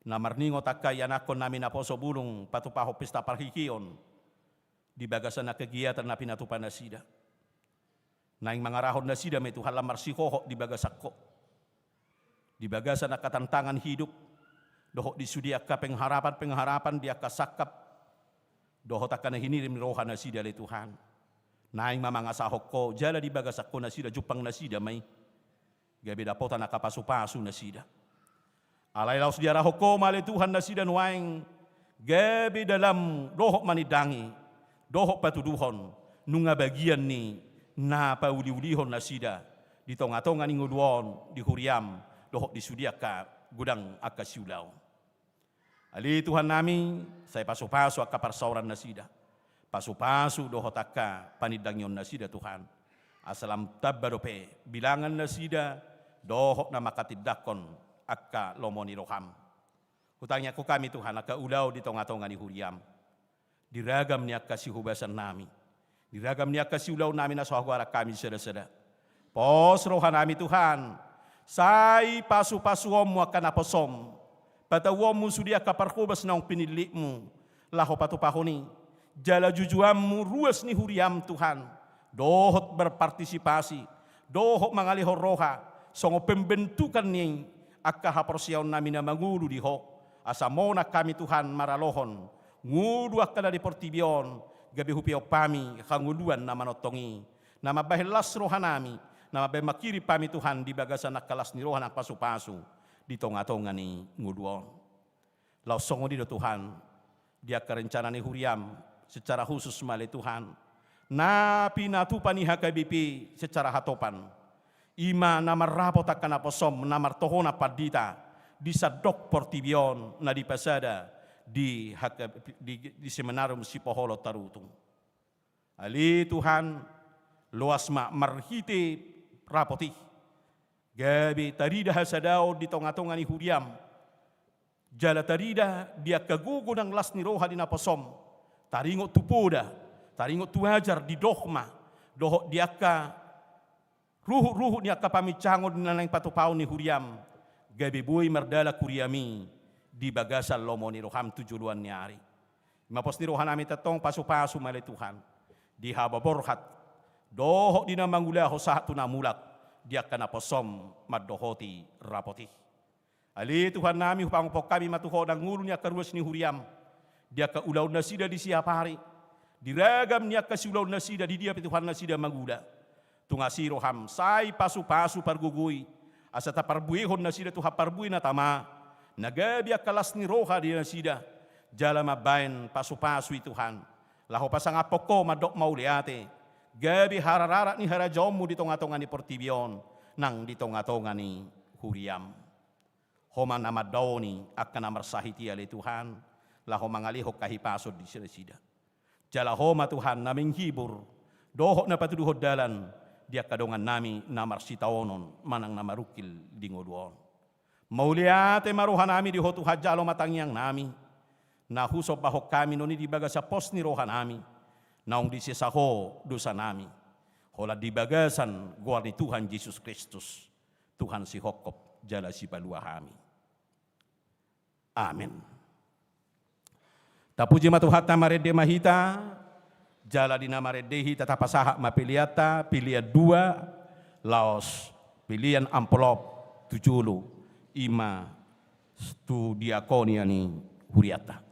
na marningot angka ianakkonnami naposo bulung patupahon pesta parhihion di bagasan angka kegiatan na pinatupa nasida. Naeng mangarahon nasida ma i, Tuhan, lam marsihohot di bagasan Ho, di bagasan angka tantangan hidup dohot di sude angka pengharapan-pengharapan di angka sangkap dohot angka na hinirim ni roha nasida, ale Tuhan. Naeng ma mangasahon Ho jala di bagasan Ho nasida jumpang nasida ma i, gabe dapotan angka pasupasu nasida. Alai laos diarahon Ho ma, ale Tuhan, nasida nuaeng gabe dalanmu dohot manindangi dohot patuduhon nunga bagian ni na pauliulihon nasida di tongatonga ni ngolu on, di huriam dohot di sude angka godang angka siulaon. Ale Tuhannami, sai pasupasu angka parsaoran nasida, pasupasu dohot angka panindangion nasida, Tuhan. Asa lam tamba dope bilangan nasida dohot na manghatindanghon angka lomo ni roham. Hutangiangkon hami, Tuhan, angka ulaon di tongatonga ni huriam, di ragam ni angka sihobasannami, di ragam ni angka siulaonnami na so hagoaran hami sadasada. Pos rohanami, Tuhan, sai pasupasuonmu angka naposom, patauonmu sude angka parhobas naung pinillitmu laho patupahon i, jala jujuanmu ruas ni huriam, Tuhan, dohot berpartisipasi dohot mangalehon roha songon pembentukan ni angka haporseaonnami na mangolu di Ho, asa monang hami, Tuhan, maralohon ngolu angka na di portibi on, gabe hupeop hami hangoluan na manongtong i, na mambahen las rohanami, na mambahen manghirim hami, Tuhan, di bagasan angka las ni roha nang pasupasu di tongatonga ni ngolu on. Laos songon i do, Tuhan, di angka rencana ni huriam, secara khusus ma, ale Tuhan, na pinatupa ni H K B P secara hatopan. I ma na marrapot angka naposom, na martohonan pandita di sandok portibi on na dipasada di H K B P, di, di Seminarium Sipoholon Tarutung. Ale Tuhan, loas ma marhite rapot i, gabe tarida hasadaon di tongatonga ni huriam, jala tarida di angka gogo nang las ni roha di naposom, taringot tu poda, taringot tu ajar di dogma, dohot di angka ruhutruhut ni angka paminsangon na naeng patupaon ni huriam, gabe boi mardalan huriami di bagasan lomo ni roham tu joloan ni ari. I ma pos ni rohanami tongtong, pasupasu ma ale Tuhan di hababorhat dohot di na mangulahon sahat tu na mulak di angka naposom mandohoti rapot i. Ale Tuhannami, hupangophop hami ma tu Ho nang ngolu ni angka ruas ni huriam, di angka ulaon nasida di siapari, di ragam ni angka siulaon nasida di dia pe Tuhan nasida mangula. Tung asi roham sai pasupasu pargogoi, asa taparbuehon nasida Tuhan parbue na tama, na gabe angka las ni roha di nasida, jala mambahen pasupasu i Tuhan, laho pasangaphon Ho mandok mauliate, gabe harararat ni harajaonmu di tongatonga ni portibi on, nang di tongatonga ni huriam. Ho ma na mandaoni angka na marsahit i ale Tuhan, laho mangalehon hahipason di nasida. Jala Ho ma Tuhan na menghibur, dohot na patuduhon dalan di angka dongannami na marsitaonon manang na marungkil di ngolu on. Mauliate ma rohanami di Ho Tuhan jalo ma tangiangnami, na husombahon hami noni di bagasan pos ni rohanami, naung disesa Ho dosanami, holan di bagasan goar ni Tuhan Jesus Kristus, Tuhan sihophop jala sipalua hami. Amen. Tapuji ma Tuhanta, marende ma hita, jala di na marende hita tapasahat ma peleanta, pelean dua, laos pelean amplop tu jolo, i ma tu diakonia ni hurianta.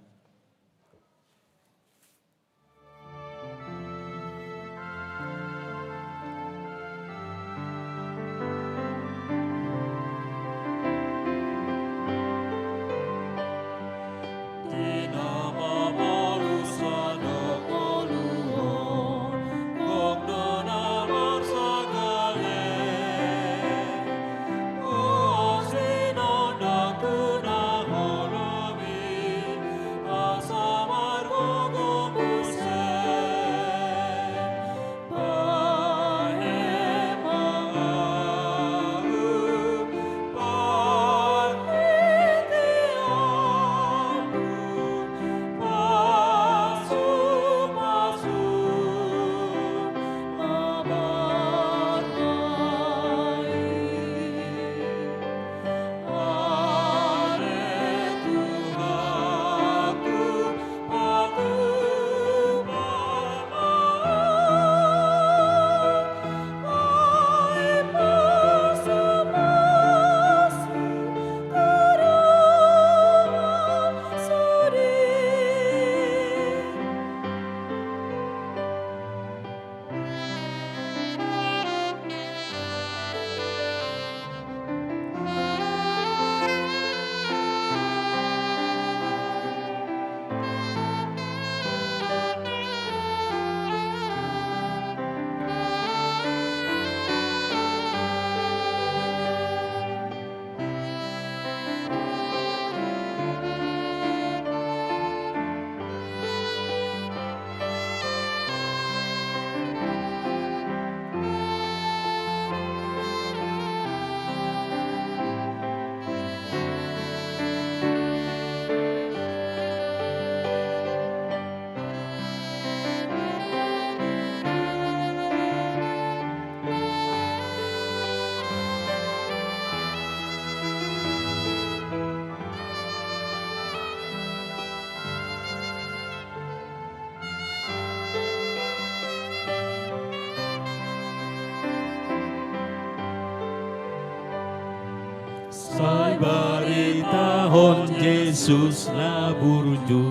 Sai baritahon Jesus na burju,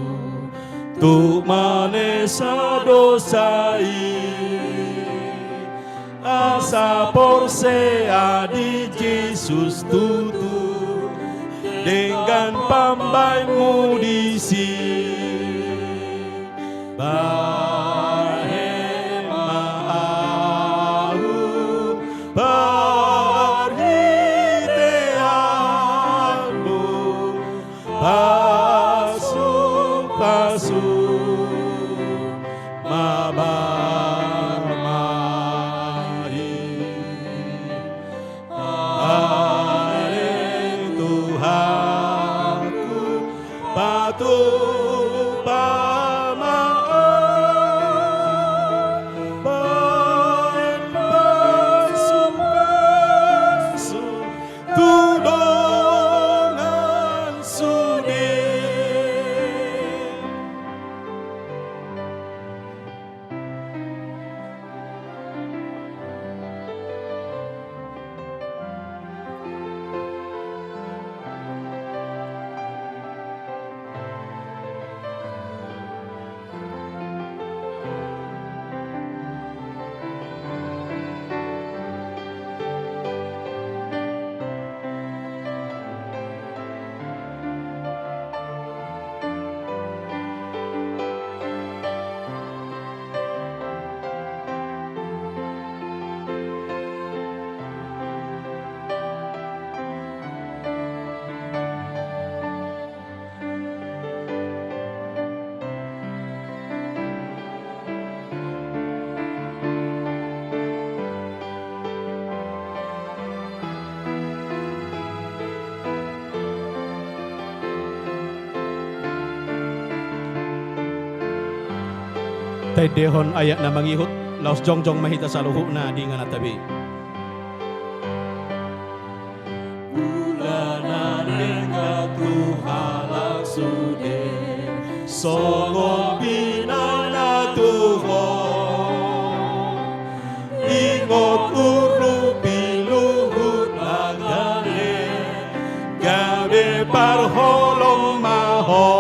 tu manesa dosa i. Asa porsea di Jesus tutu, denggan pambahenmu disi. Bahen ma Taendehon ayat na mangihut, laos jongjong ma hita saluhutna di ingananta be. Mula na denggan tu halak sude, songon pinangan tu Ho. Ingot urupi luhut na gale, gabe parholong ma ho.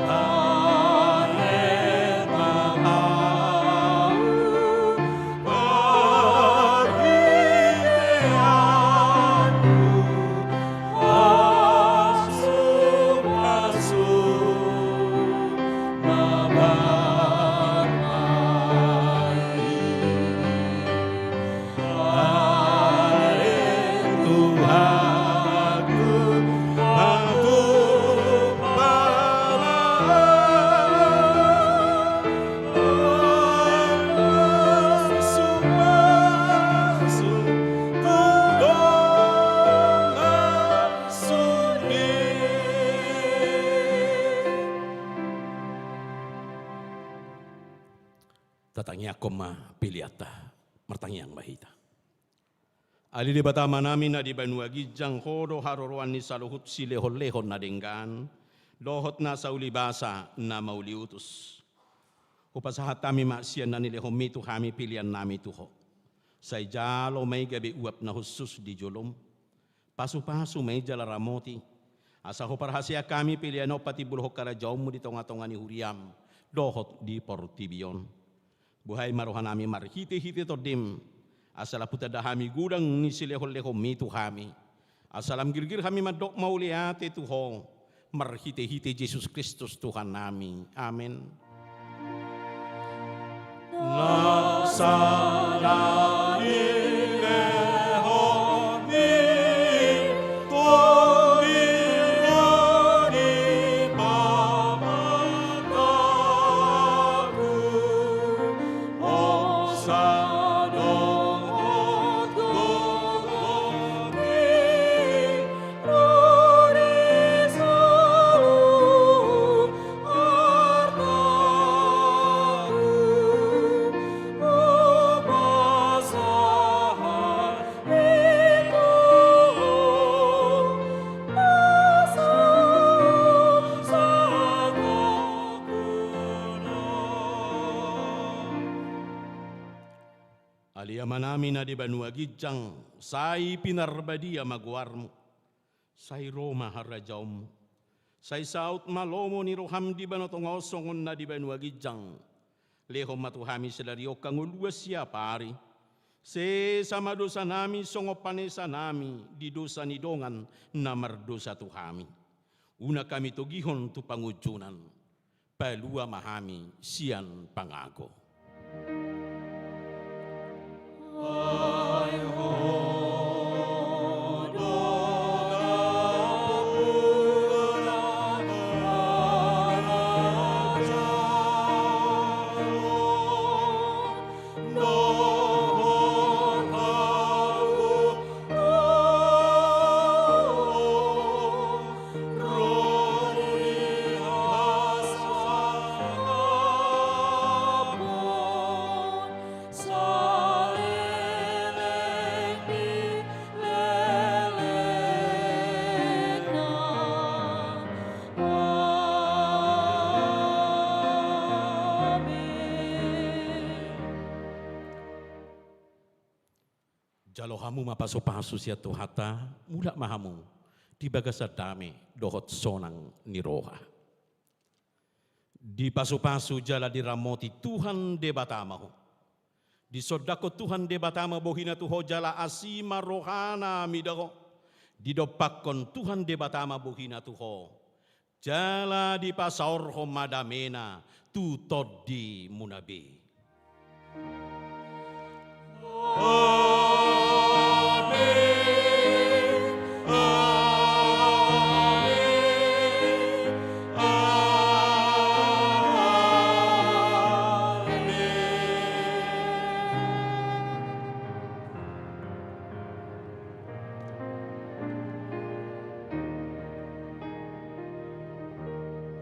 Amen ma ahu, parhiteanku, pasu-pasu ma bangsa i. Ale Tuhanku, patupa ma ahu, pasu-pasu tu donganhon i. Tatangiangkon ma peleanta, martangiang ma hita. Ale Debata Amanami na di banua ginjang, Ho do haroroan ni saluhut silehon-lehon na denggan dohot nasa ulibasa na mauliutus. Hupasahat hami ma sian na nilehonmi tu hami peleannami tu Ho. Sai jalo ma i gabe uap na hushus di jolom. Pasu-pasu ma i jala ramoti, asa huparhaseang hami pelean on patimbulhon harajaonmu di tonga-tonga ni huriam dohot di portibi on. Buhai ma rohanami marhite-hite Tondim, asa lam hutanda hami godang ni silehon-lehonmi tu hami, asa lam girgir hami mandok mauliate tu Ho, marhite-hite Jesus Kristus Tuhannami. Amen. Nasa na nilehonmi tondi ro di pamatangku, hosa dohot gogomi, ro di saluhut artaku, hupasahat i tu Ho, na saut sahatahon. Ale Amanami na di banua ginjang, sai pinarbadia ma goarmu. Sai ro ma harajaonmu. Sai saut ma lomo ni roham di banua tonga on songon na di banua ginjang. Lehon ma tu hami sadari on hangoluan siapari. Sesa ma dosanami songon panesanami di dosa ni dongan na mardosa tu hami. Unang hami togihon tu pangunjunan. Palua ma hami sian pangago. Jalo hamu ma pasupasu sian Tuhanta, mulak ma hamu di bagasan dame dohot sonang ni roha. Dipasupasu jala diramoti Tuhan Debata ma ho. Disondangkon Tuhan Debata ma bohina tu ho jala asi ma rohana mida ho. Didompakkon Tuhan Debata ma bohina tu ho. Jala dipasaorhon ma damena tu tondimuna be.